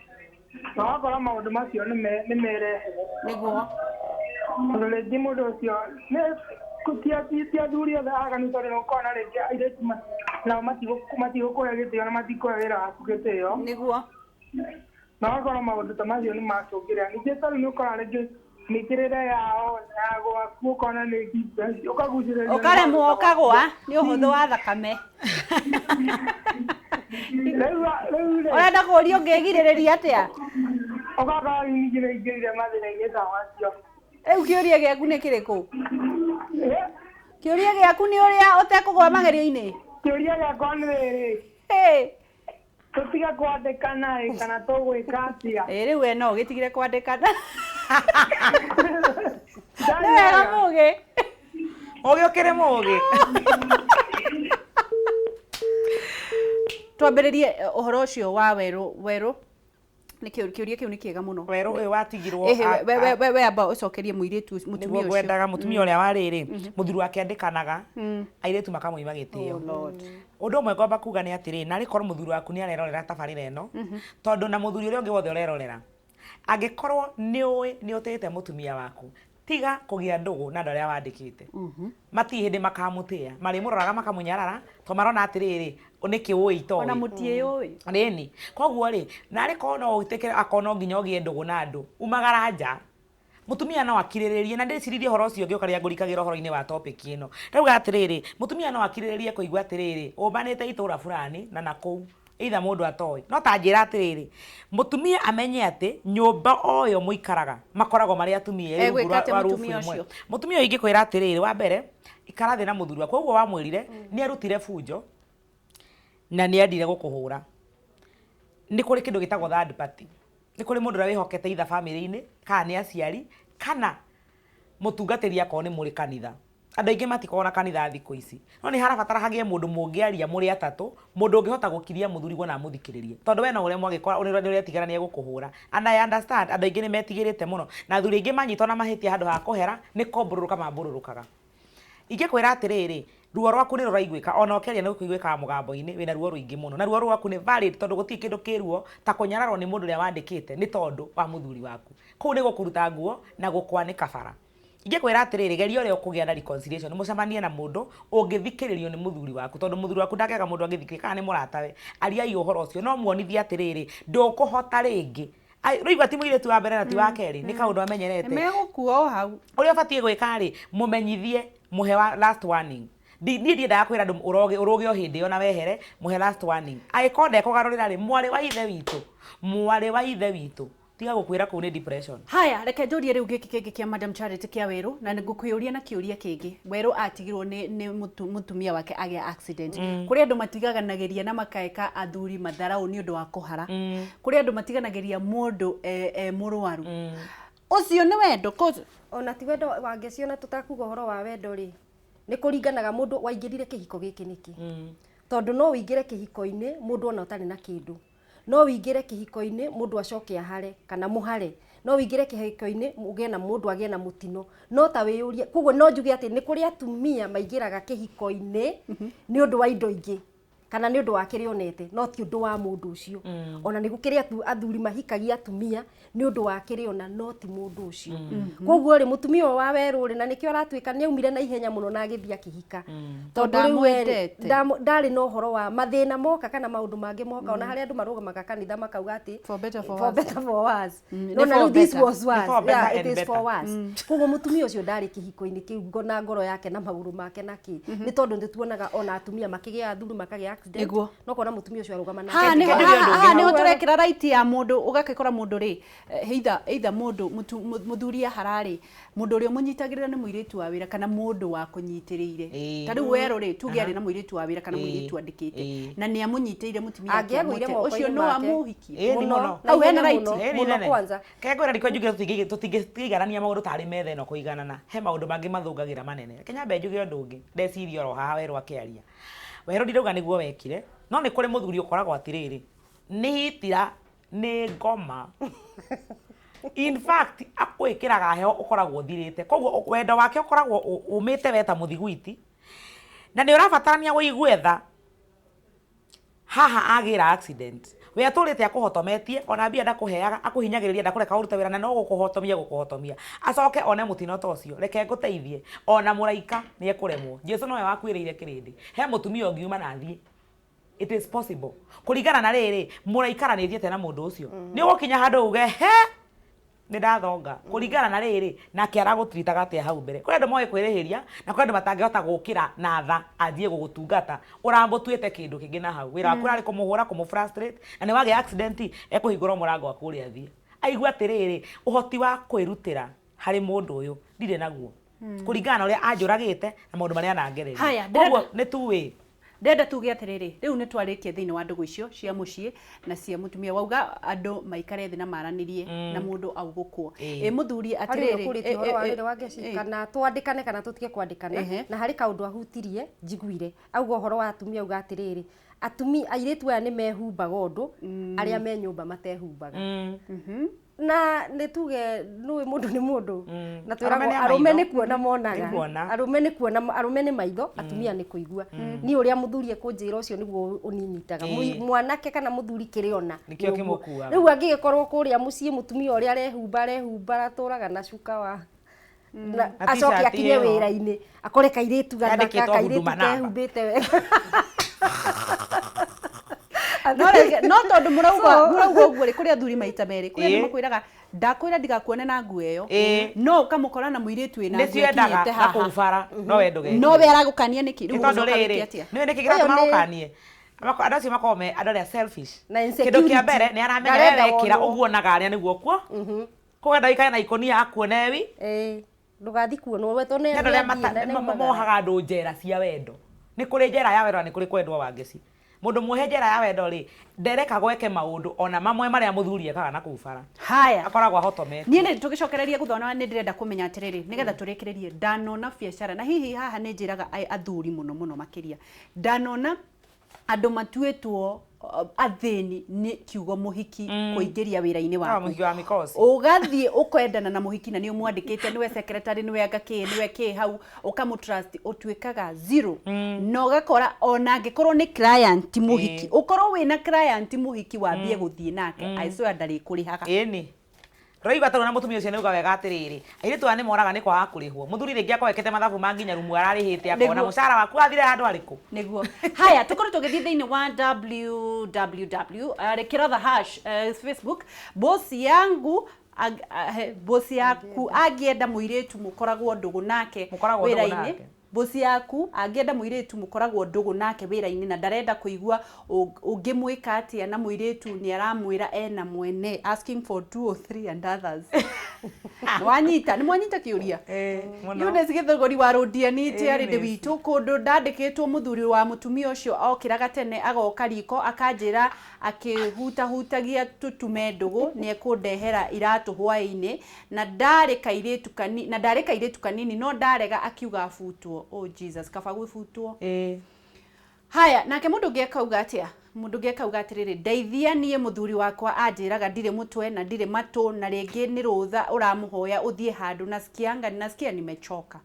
S6: Na wakora maũndũ macio nĩ merehe.
S1: Nĩguo.
S6: Tondũ rĩngĩ mũndũ ũcio nĩ ti athuri othe aganu tondũ nĩ ũkona rĩngĩ airĩtu nao matigũkũhe gĩtĩo na matikũhe wĩra waku gĩtĩo.
S1: Nĩguo.
S6: Na wakora maũndũ ta macio nĩ macũngĩrĩra. Ningĩ tondũ nĩ ũkora rĩngĩ mĩkĩrĩre yao ya gwaku ũkona nĩ ũkagucĩrĩrio.
S1: Ũkaremwo ũkagũa nĩ ũhũthũ wa thakame.
S6: Rĩu rĩ.
S1: Ũrenda kũũria ũngĩgirĩrĩria atĩa?
S6: Ũgakora ningĩ nĩ ingĩrire mathĩna-inĩ ta macio.
S1: Rĩu kĩũria gĩaku nĩ kĩrĩkũ? Kĩũria gĩaku nĩ ũrĩa ũtekũgũa magerio-inĩ?
S6: Kĩũria gĩakwa nĩ rĩrĩ. Tũtige kwandĩkana ĩ kana tũgwĩka atĩa?
S1: Ĩ rĩu we no ũgĩtigire kwandĩkana. Nĩ wega Mũgĩ.
S2: Mũgĩ ũkĩrĩ mũgĩ.
S1: Twambĩrĩrie ũhoro ũcio wa werũ. Nĩ kĩũria kĩu nĩ kĩega mũno.
S2: Werũ ũyũ watigirwo.
S1: We amba ũcokerie mũirĩtu mũtumia ũcio.
S2: Nĩguo ngwendaga mũtumia ũrĩa wa rĩrĩ mũthuri wake andĩkanaga airĩtu makamũima gĩtĩo. Ũndũ ũmwe ngwamba kuga nĩ atĩrĩ, narĩ korwo mũthuri waku nĩ arerorera tabarĩra ĩno, tondũ na mũthuri ũrĩa ũngĩ wothe ũrerorera, angĩkorwo nĩ ũĩ nĩ ũtĩĩte mũtumia waku, tiga kũgĩa ndũgũ na andũ arĩa wandĩkĩte. Matirĩ hĩndĩ makamũtĩĩa, marĩmũroraga makamũnyarara tondũ marona atĩrĩrĩ nĩkĩ ũĩ itoĩ.
S1: Ona mũtiĩyũĩ.
S2: Ĩni. Koguo rĩ, narĩ korwo no ũtĩkĩre akorwo no nginya ũgĩe ndũgũ na andũ, umagara nja. Mũtumia no akirĩrĩrie na ndĩciririe ũhoro ũcio ngĩũka rĩrĩa ngũrikagĩra ũhoro-inĩ wa topic ĩno. Ndauga atĩrĩrĩ, mũtumia no akirĩrĩrie kũigua atĩrĩrĩ, ũmbanĩte itũra fulani na nakũu either mũndũ atoĩ. No ta njĩra atĩrĩrĩ, mũtumia amenye atĩ nyũmba o ĩyo mũikaraga makoragwo marĩ atumia erĩ rungu rwa roof ĩmwe. Mũtumia ũyũ ingĩkwĩra atĩrĩrĩ, wa mbere ikara thĩ na mũthuri waku. Ũguo wamwĩrire nĩ arutire bunjo na nĩ endire gũkũhũra. Nĩ kũrĩ kĩndũ gĩtagwo third party. Nĩ kũrĩ mũndũ ũrĩa wĩhokete either family-inĩ kana nĩ aciari kana mũtungatĩri akorwo nĩ mũrĩ kanitha. Andũ aingĩ matikoragwo na kanitha thikũ ici. No nĩ harabatara hagĩe mũndũ mũngĩaria mũrĩ atatũ, mũndũ ũngĩhota gũkiria mũthuriguo na amũthikĩrĩrie. Tondũ we no ũremwo angĩkorwo nĩ ũretigĩra nĩ egũkũhũra. And I understand andũ aingĩ nĩ metigĩrĩte mũno. Na athuri aingĩ manyitwo na mahĩtia handũ ha kũhera nĩ kũmbũrũrũka mambũrũrũkaga. Ingĩkwĩra atĩrĩrĩ, ruo rwaku nĩ rũraiguĩka ona ũkĩaria nĩ rũkũiguĩkaga mũgambo-inĩ wĩna ruo rũingĩ mũno. Na ruo rwaku nĩ valid tondũ gũtirĩ kĩndũ kĩ ruo ta kũnyararwo nĩ mũndũ ũrĩa wandĩkĩte nĩ tondũ wa mũthuri waku. Kũu nĩ gũkũruta nguo na gũkwanĩka bara. Ingĩkwĩra atĩrĩrĩ, geria ũrĩa ũkũgĩa na reconciliation, mũcemanie na mũndũ ũngĩthikĩrĩrio nĩ mũthuri waku tondũ mũthuri waku ndangĩaga mũndũ angĩthikĩrĩria kana nĩ mũratawe. Ariai ũhoro ũcio no muonithie atĩrĩrĩ, ndũkũhota rĩngĩ. Rĩu ti mũirĩtu wa mbere na ti wa kerĩ, nĩ kaũndũ amenyerete.
S1: Megũkua o hau.
S2: Ũrĩa ũbatiĩ gwĩka rĩ, mũmenyithie, mũhe last warning. Niĩ ndiendaga kwĩra andũ ũrũge o hĩndĩ ĩyo na wehere, mũhe last warning. Angĩkorwo ndekũgarũrĩra rĩ, mwarĩ wa ithe witũ, mwarĩ wa ithe witũ, tiga gũkwĩra kũu nĩ depression.
S1: Haya, reke njũrie rĩu gĩkĩ kĩngĩ kĩa Madam Charity kĩa Werũ, na nĩngũkĩũria na kĩũria kĩngĩ. Werũ atigirwo nĩ mũtumia wake agĩa accident. Kũrĩ andũ matiganagĩria na makaĩka athuri matharaũ nĩ ũndũ wa kũhara. Kũrĩ andũ matiganagĩria mũndũ mũrwaru. Ũcio nĩ wendo.
S3: Ona ti wendo wangĩciona tũtakuga ũhoro wa wendo rĩ, nĩ kũringanaga mũndũ waingĩrire kĩhiko gĩkĩ nĩkĩ. Tondũ no ũingĩre kĩhiko-inĩ mũndũ ona ũtarĩ na kĩndũ. No ũingĩre kĩhiko-inĩ mũndũ acoke ahare kana mũhare. No ũingĩre kĩhiko-inĩ ũgĩe na mũndũ agĩe na mũtino. No ta wĩyũrie, koguo no njuge atĩ nĩ kũrĩ atumia maingĩraga kĩhiko-inĩ nĩ ũndũ wa indo ingĩ kana nĩ ũndũ wa kĩrĩa onete, no ti ũndũ wa mũndũ ũcio. Ona nĩ gũkĩrĩ athuri mahikagia atumia nĩ ũndũ wa kĩrĩa ona, no ti mũndũ ũcio. Koguo rĩ, mũtumia ũyũ wa werũ rĩ, na nĩkĩo aratuĩka nĩ aumire na ihenya mũno na agĩthiĩ akĩhika. Tondũ rĩu we rĩ, ndarĩ na ũhoro wa mathĩna moka kana maũndũ mangĩ moka, ona harĩa andũ marũgamaga kanitha makauga atĩ
S1: for better for
S3: for better for worse. No na rĩu this was worse. Yeah, it is for worse. Koguo mũtumia ũcio ndarĩ kĩhiko-inĩ kĩu na ngoro yake na magũrũ make na kĩ. Nĩ tondũ nĩ tuonaga ona atumia makĩgĩa athuri makagĩa accident no kona mutumia ucio arugama
S1: na haha niho turekira right ya mundu ugakikora mundu ri either mundu muthuria harari mundu uria munyitagirira ni muiritu wa wira kana mundu wa kunyitirire ta riu wero ri tuge ari na muiritu wa wira kana muiritu andikite na ni amunyitire mutumia ucio no amuhikie
S2: muno
S1: au hena right
S3: muno kwanza
S2: kegwira riko njuge tutingĩiganania maũndũ tarĩ metha ĩno kũiganana he maũndũ mangĩ mathũngagĩra manene reke nyambe njuge ũndũ ũngĩ ndeciria oro haha werũ akĩaria werũ ndirauga nĩguo wekire no nĩ kũrĩ mũthuri ũkoragwo atĩrĩrĩ nĩ hitira nĩ ngoma in fact akwĩkĩraga heho ũkoragwo ũthirĩte koguo wendo wake ũkoragwo ũmĩte we ta mũthiguiti na nĩ ũrabatarania ũigue tha haha agĩra accident we atũrĩte akũhotometie ona mbia ndakũheaga akũhinyagĩrĩria ndakũreka ũrute wĩra na no gũkũhotomia gũkũhotomia acoke one mũtino ta ũcio reke ngũteithie ona mũraika nĩ ekũremwo Jesu nowe wakuĩrĩire kĩrĩndĩ he mũtumia ũngiuma na athiĩ it is possible kũringana na rĩrĩ mũraikaranĩtie atĩa na mũndũ ũcio nĩ ũgũkinya handũ uge he nĩ ndathonga kũringana na rĩrĩ nake aragũtiritaga atĩa hau mbere kũrĩ andũ moĩ kwĩrĩhĩria na kũrĩ andũ matangĩhota gũkĩra na tha anjie gũgũtungata ũramũtuĩte kĩndũ kĩngĩ na hau wĩra waku ũrarĩ kũmũhũra kũmũ frustrate na nĩ wagĩa accident ekũhingũra mũrango wa kũrĩa athiĩ aigua atĩrĩrĩ ũhoti wa kwĩrutĩra harĩ mũndũ ũyũ ndirĩ naguo kũringana na ũrĩa anjũragĩte na maũndũ marĩa anangereria koguo nĩ two-way
S1: ndenda tuge atiriri riu ni twarikie thiini wa ndugu icio cia mucii na cia mutumia wauga andu maikare thi na maranirie na mundu augukwo i muthuri atiriri
S3: kuri uhoro wa riri wa ngeci kana twandikane kana tutige kwandikana na hari kaundu ahutirie njiguire auga uhoro wa atumia auga atiriri atumia airitu aya ni mehumbaga undu aria me nyumba matehumbaga na nä tuge nä må ndå nä må ndå na twäragwo arå nä kuona monaga arå nä kuona arå nä maitho atumia nä kå igua niä å rä a må thuri ekå njä ra å cio nä guo å ninyitaga mwanake kana må thuri kä rä ona rä u angä gä korwo kå rä a må ciä må tumia å rä a arehumba arehumba aratå raga na cuka wa acoke akinye wä ra-inä akore kairä tu gathaka kairä tu kehumbä te wega
S1: no tondu murauga uguo ri kuri athuri maita meri kuri andu makwiraga ndakwira ndigakuone na nguo iyo no ukamukora na muiritu wina
S2: nguo ikinyite haha kuu bara no we nduge
S1: no we aragukania niki
S2: riu tondu riri ni niki giratuma gukanie andu acio makoragwo me andu aria selfish kindu kia mbere ni aramenya we wekira uguo onaga aria niguo kuo koguo enda wikare na ikonia akuone wi
S3: ndugathi kuonwo we tondu
S2: andu aria mohaga andu njera cia wendo ni kuri njera ya wendo na ni kuri kwendwo wangeci mundu muhe njera ya wendo ri nderekagwo eke maundu ona mamwe maria muthuri ekaga na kuu bara
S1: haya
S2: akoragwo ahotomete
S1: nie ni tugicokereria guthona ni ndirenda kumenya atiriri nigetha turikiririe ndanona biacara na hihi haha ni njiraga athuri muno muno makiria ndanona andu matuitwo athini ni kiugo muhiki kuingiria wira-ini waku
S2: muhiki wa mikosi
S1: ugathie ukwendana na muhiki na ni umwandikite niwe secretary niwe anga ki niwe ki hau ukamu trust utuikaga zero na ugakora ona angikorwo ni client muhiki ukorwo wina client muhiki wambie guthie nake I swear ndari kurihaga
S2: ĩni Roigua taru na mutumia ucio ni uga wega atiriri airitu aya ni moraga ni kwaga kurihwo muthuri ringi akorwo ekete mathabu ma nginya rumu ararihite akona mucara waku wathire handu hariku
S1: niguo haya tukorwo tugithie thiini wa www rekera the hash Facebook boss yangu boss yaku angienda muiritu mukoragwo ndugu nake wira-ini bosi yaku angienda muiritu mukoragwo ndugu nake wira-ini na ndarenda kuigua ungimwika atia na muiritu ni aramwira ena mwene asking for 2 or 3 and others wanyita ni mwanyita kiuria Eunice Githogori wa Rũndianite arĩ ndĩ witũ kũndũ ndandĩkĩtwo mũthuri wa mũtumia ũcio okĩraga tene agoka riko akanjĩra akĩhutahutagia tũtume ndũgũ nĩ ekũndehera iratũ hwaĩ-inĩ na ndarĩ kairĩtu kanini no ndarega akiuga abutwo. Oh Jesus kaba gwĩbutwo haya nake mũndũ ũngĩ akauga atia mundu ũngĩ akauga atiriri ndeithia niĩ mũthuri wakwa anjĩraga ndirĩ mũtwe na ndirĩ matũ na rĩngĩ nĩ rũtha ũramũhoya ũthiĩ handũ nasikianga nasikia nimechoka.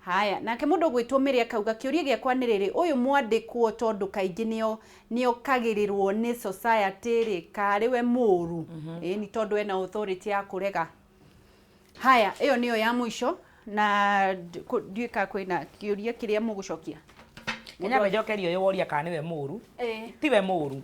S1: Haya nake mũndũ ũgwĩtwo Mary akauga kĩũria gĩakwa nĩ rĩrĩ ũyũ mwandĩkwo tondũ kaingĩ nĩokagĩrĩrwo nĩ society rĩ karĩ we mũru ĩĩ ni tondũ ena authority ya kũrega. Haya ĩyo nĩyo ya mũico na ndiũĩ kana kwĩna kĩũria kĩrĩa mũgũcokia.
S2: Nyambe njokerie ũyũ woria kana nĩwe mũru tiwe mũru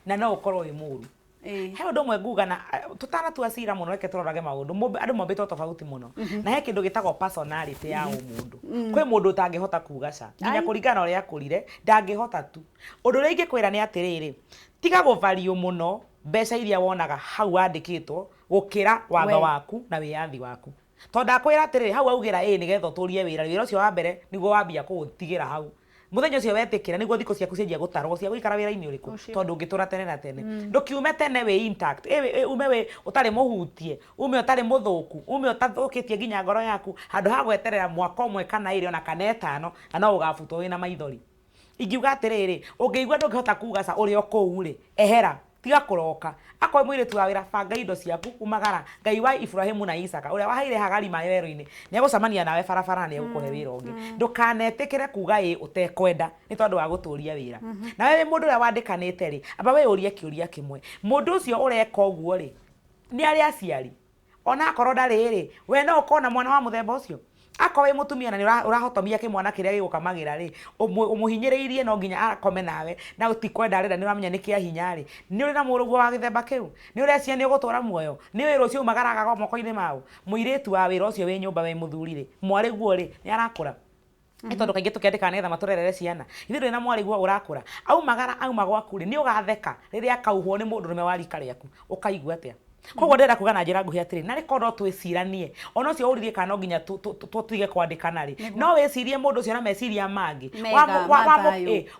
S2: na no ũkorwo wĩ mũru He ũndũ ũmwe nguga na tũtanatua cira mũno, reke tũrorage maũndũ. Andũ mombĩtwo tofauti mũno, na he kĩndũ gĩtagwo personality ya ũmũndũ. Kwĩ mũndũ ũtangĩhota kuga ca, nginya kũringana na ũrĩa akũrire, ndangĩhota tu. Ũndũ ũrĩa ingĩkwĩra nĩ atĩrĩrĩ, tiga gũvalue mũno mbeca iria wonaga hau wandĩkĩtwo gũkĩra watho waku na wĩyathi waku. Tondũ ndakwĩra atĩrĩrĩ, hau waugĩra ĩĩ nĩgetha ũtũrie wĩra, wĩra ũcio wa mbere nĩguo wambia kũũtigĩra hau. Mũthenya ũcio wetĩkĩra nĩguo thikũ ciaku cianjia gũtarwo cia gũikara wĩra-inĩ ũrĩkũ, tondũ ũngĩtũra tene na tene. Ndũkiume tene wĩ intact, ume wĩ ũtarĩ mũhutie, ume ũtarĩ mũthũku, ume ũtathũkĩtie nginya ngoro yaku, handũ ha gweterera mwaka ũmwe kana ĩrĩ ona kana ĩtano, na no ũgabutwo wĩna maithori. Ingiuga atĩrĩrĩ, ũngĩigua ndũngĩhota kuga ca ũrĩ o kũu rĩ, ehera, tiga kũroka. Akorwo wĩ mũirĩtu wa wĩra, banga indo ciaku, umagara. Ngai wa Iburahimu na Isaka, ũrĩa waheire Hagari maĩ werũ-inĩ, nĩ egũcemania nawe barabara na nĩ egũkũhe wĩra ũngĩ. Ndũkanetĩkĩre kuga ĩĩ ũtekwenda nĩ tondũ wa gũtũria wĩra. Nawe wĩ mũndũ ũrĩa wandĩkanĩte rĩ, amba wĩyũrie kĩũria kĩmwe. Mũndũ ũcio ũreka ũguo rĩ, nĩ arĩ aciari? Ona akorwo ndarĩ rĩ, we no ũkorwo na mwana wa mũthemba ũcio? Akorwo wĩ mũtumia na nĩ ũrahotomia kĩmwana kĩrĩa gĩgũkamagĩra rĩ, ũmũhinyĩrĩirie no nginya akome nawe, na ti kwenda arenda, nĩ ũramenya nĩ kĩa hinya rĩ, nĩ ũrĩ na mũrũguo wa gĩthemba kĩu? Nĩ ũreciria nĩ ũgũtũra muoyo? Nĩ ũĩ rũciũ umagaraga moko-inĩ maũ? Mũirĩtu wa wĩra ũcio wĩ nyũmba wĩ mũthuri rĩ, mwarĩguo rĩ, nĩ arakũra? Nĩ tondũ kaingĩ tũkĩandĩkaga nĩgetha matũrerere ciana. Ithuĩ ndũrĩ na mwarĩguo ũrakũra. Aumagara auma gwaku rĩ, nĩ ũgatheka rĩrĩa akauhwo nĩ mũndũrũme wa rika rĩaku? Ũkaigua atĩa? Koguo ndĩrenda kuga na njĩra nguhĩ atĩrĩ, narĩ korwo no twĩciranie, ona ũcio ũririe kana no nginya tũtige kwandĩkana rĩ, no wĩcirie mũndũ ũcio na meciria mangĩ.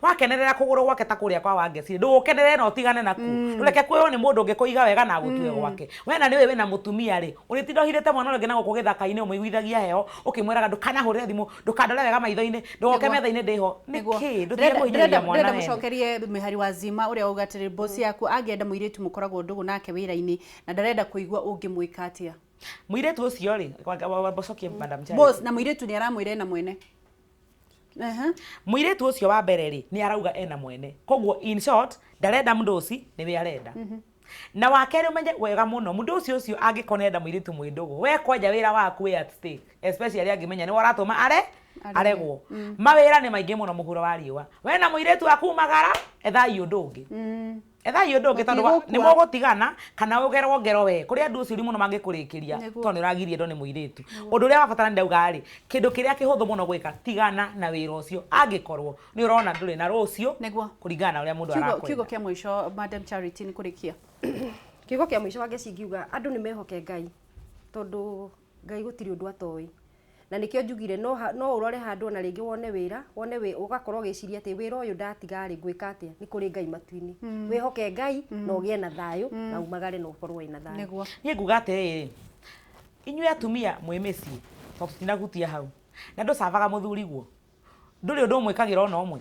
S2: Wakenerera kũgũrũ gwake ta kũrĩa kwa Wangeci, ndũgũkenerere na ũtigane nakuo. Ndũreke kuoywo nĩ mũndũ ũngĩ kũiga wega na agũtue gwake. We na nĩũĩ wĩna mũtumia rĩ, ũrĩtinda ũhithĩte mwana ũrĩa ũngĩ na gũkũ gĩthaka-inĩ ũmũiguithagia heho, ũkĩmwĩraga ndũkanahũrĩre thimũ, ndũkandore wega maitho-inĩ, ndũgoke metha-inĩ ndĩho. Nĩkĩ? Ndũtige kũhinyĩrĩria mwana
S1: wene. Ndĩrenda mũcokerie mĩhari wa Zima ũrĩa wauga atĩrĩ, boss yaku angĩenda mũirĩtu mũkoragwo ndũgũ nake wĩra-inĩ na ndarenda kũigua ũngĩmwĩka atĩa?
S2: Mũirĩtu ũcio rĩ, wamba ũcokie Madam Charity.
S1: Boss, na mũirĩtu nĩ aramwĩra ena mwene.
S2: Mũirĩtu ũcio wa mbere rĩ, nĩ arauga ena mwene. Koguo in short, ndarenda mũndũ nĩwe arenda. Na wa kerĩ ũmenye wega mũno, mũndũ ũcio ũcio angĩkorwo nĩarenda mũirĩtu mwĩ ndũgũ, we kwanja wĩra waku wĩ at stake, especially angĩmenya nĩwe ũratũma aregwo. Mawĩra nĩ maingĩ mũno mũhuro wa riũa. We na mũirĩtu waku umagara, ethai ũndũ ũngĩ. Ethai ũndũ ũngĩ tondũ nĩ mũgũtigana kana ũgerwo ngero we. Kũrĩ andũ ũcio mũno mangĩkũrĩkĩria tondũ nĩ ũragiria endwo nĩ mũirĩtu. Ũndũ ũrĩa wa bata na ndauga rĩ, kĩndũ kĩrĩa kĩhũthũ mũno gwĩka, tigana na wĩra ũcio angĩkorwo nĩ ũrona ndũrĩ na rũciũ kũringana na ũrĩa mũndũ arakwenda.
S1: Kiugo kĩa mũico Madam Charity nĩ kũrĩkia.
S3: Kiugo kĩa mũico Wangeci ingiuga andũ nĩ mehoke Ngai, tondũ Ngai gũtirĩ ũndũ atoĩ. Na nĩkĩo njugire no ũrore handũ ona rĩngĩ wone wĩra, wone ũgakorwo ũgĩciria atĩ wĩra ũyũ ndatiga rĩ ngwĩka atĩa, nĩ kũrĩ Ngai matu-inĩ. Wĩhoke Ngai na ũgĩe na thayũ na umagare na ũkorwo wĩna thayũ.
S2: Niĩ nguga atĩrĩrĩ, inyuĩ atumia mwĩ mĩciĩ, tondũ tũtinahutia hau, na ndũcavaga mũthuri guo, ndũrĩ ũndũ ũmwĩkagĩra ona ũmwe,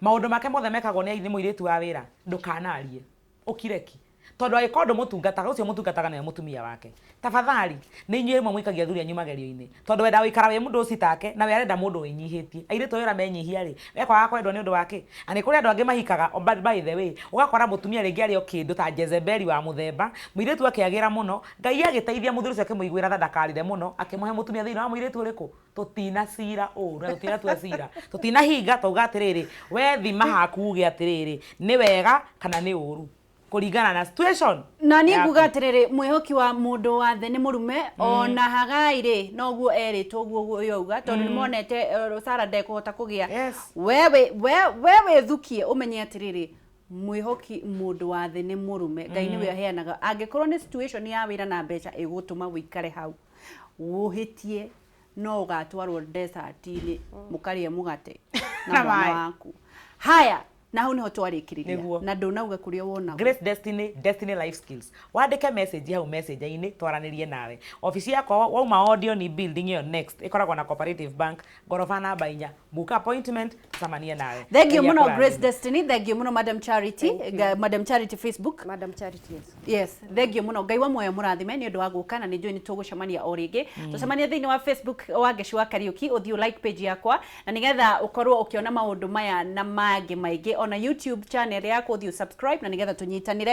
S2: maũndũ make mothe mekagwo nĩ mũirĩtu wa wĩra, ndũkanarie, ũkireki. Tondũ angĩkorwo ndũmũtungataga, ũcio ũmũtungataga nĩwe mũtumia wake. Tafadhali, nĩ inyuĩ rĩmwe mũikagia athuri anyu magerio-inĩ. Tondũ wendaga gũikara wĩ mũndũ ũci take, na we arenda mũndũ wĩnyihĩtie. Airĩtu a wĩra menyihia rĩ, we kwaga kwendwo nĩ ũndũ wa kĩ? Na nĩ kũrĩ andũ angĩ mahikaga, by the way, ũgakora mũtumia rĩngĩ arĩ o kĩndũ ta Jezebeli wa mũthemba, mũirĩtu akĩagĩra mũno, Ngai agĩteithia mũthuri ũcio akĩmũiguĩra tha ndakarĩre mũno, akĩmũhe mũtumia thĩinĩ wa mũirĩtu ũrĩkũ? Tũtinacira ũru na tũtinatua cira, tũtinahinga twauga atĩrĩrĩ, we thima haku uge atĩrĩrĩ, nĩ wega kana nĩ ũru kũringana na situation
S1: na niĩ nguga atĩrĩrĩ, mwĩhoki wa mũndũ wa thĩ nĩ mũrume, ona Hagai rĩ noguo erĩtwo ũguo ũguo ũyũ auga, tondũ nĩ monete Sara ndekũhota kũgĩa. We wĩthukie ũmenye atĩrĩrĩ, mwĩhoki mũndũ wa thĩ nĩ mũrume, Ngai nĩwe aheanaga. Angĩkorwo nĩ situation ya wĩra na mbeca ĩgũtũma ũikare hau ũhĩtie, no ũgatwarwo desert-inĩ mũkarĩe mũgate na mwana waku. Haya, na hau niho twarĩkĩrĩria na ndũnauga kũrĩa wonagwo.
S2: Grace Destiny, Destiny Life Skills. Wandĩke message hau message-inĩ twaranĩrie nawe. Ofici yakwa wauma Audio ni building ĩyo next ĩkoragwo na Cooperative Bank ngoroba namba 4. Book appointment tucemanie nawe.
S1: Thank you muno Grace Destiny, thank you muno Madam Charity, Madam Charity Facebook.
S3: Madam Charity, yes.
S1: Yes, thank you muno. Ngai wa muoyo mũrathime nĩ ũndũ wa gũka na nĩ njũĩ nĩ tũgũcemania o rĩngĩ. Tũcemanie thĩinĩ wa Facebook wa Ngeci wa Kariũki, ũthiĩ like page yakwa na nĩgetha ũkorwo ũkĩona maũndũ maya na mangĩ maingĩ. Ona YouTube channel yakwa ũthiĩ subscribe na nĩgetha tũnyitanĩre.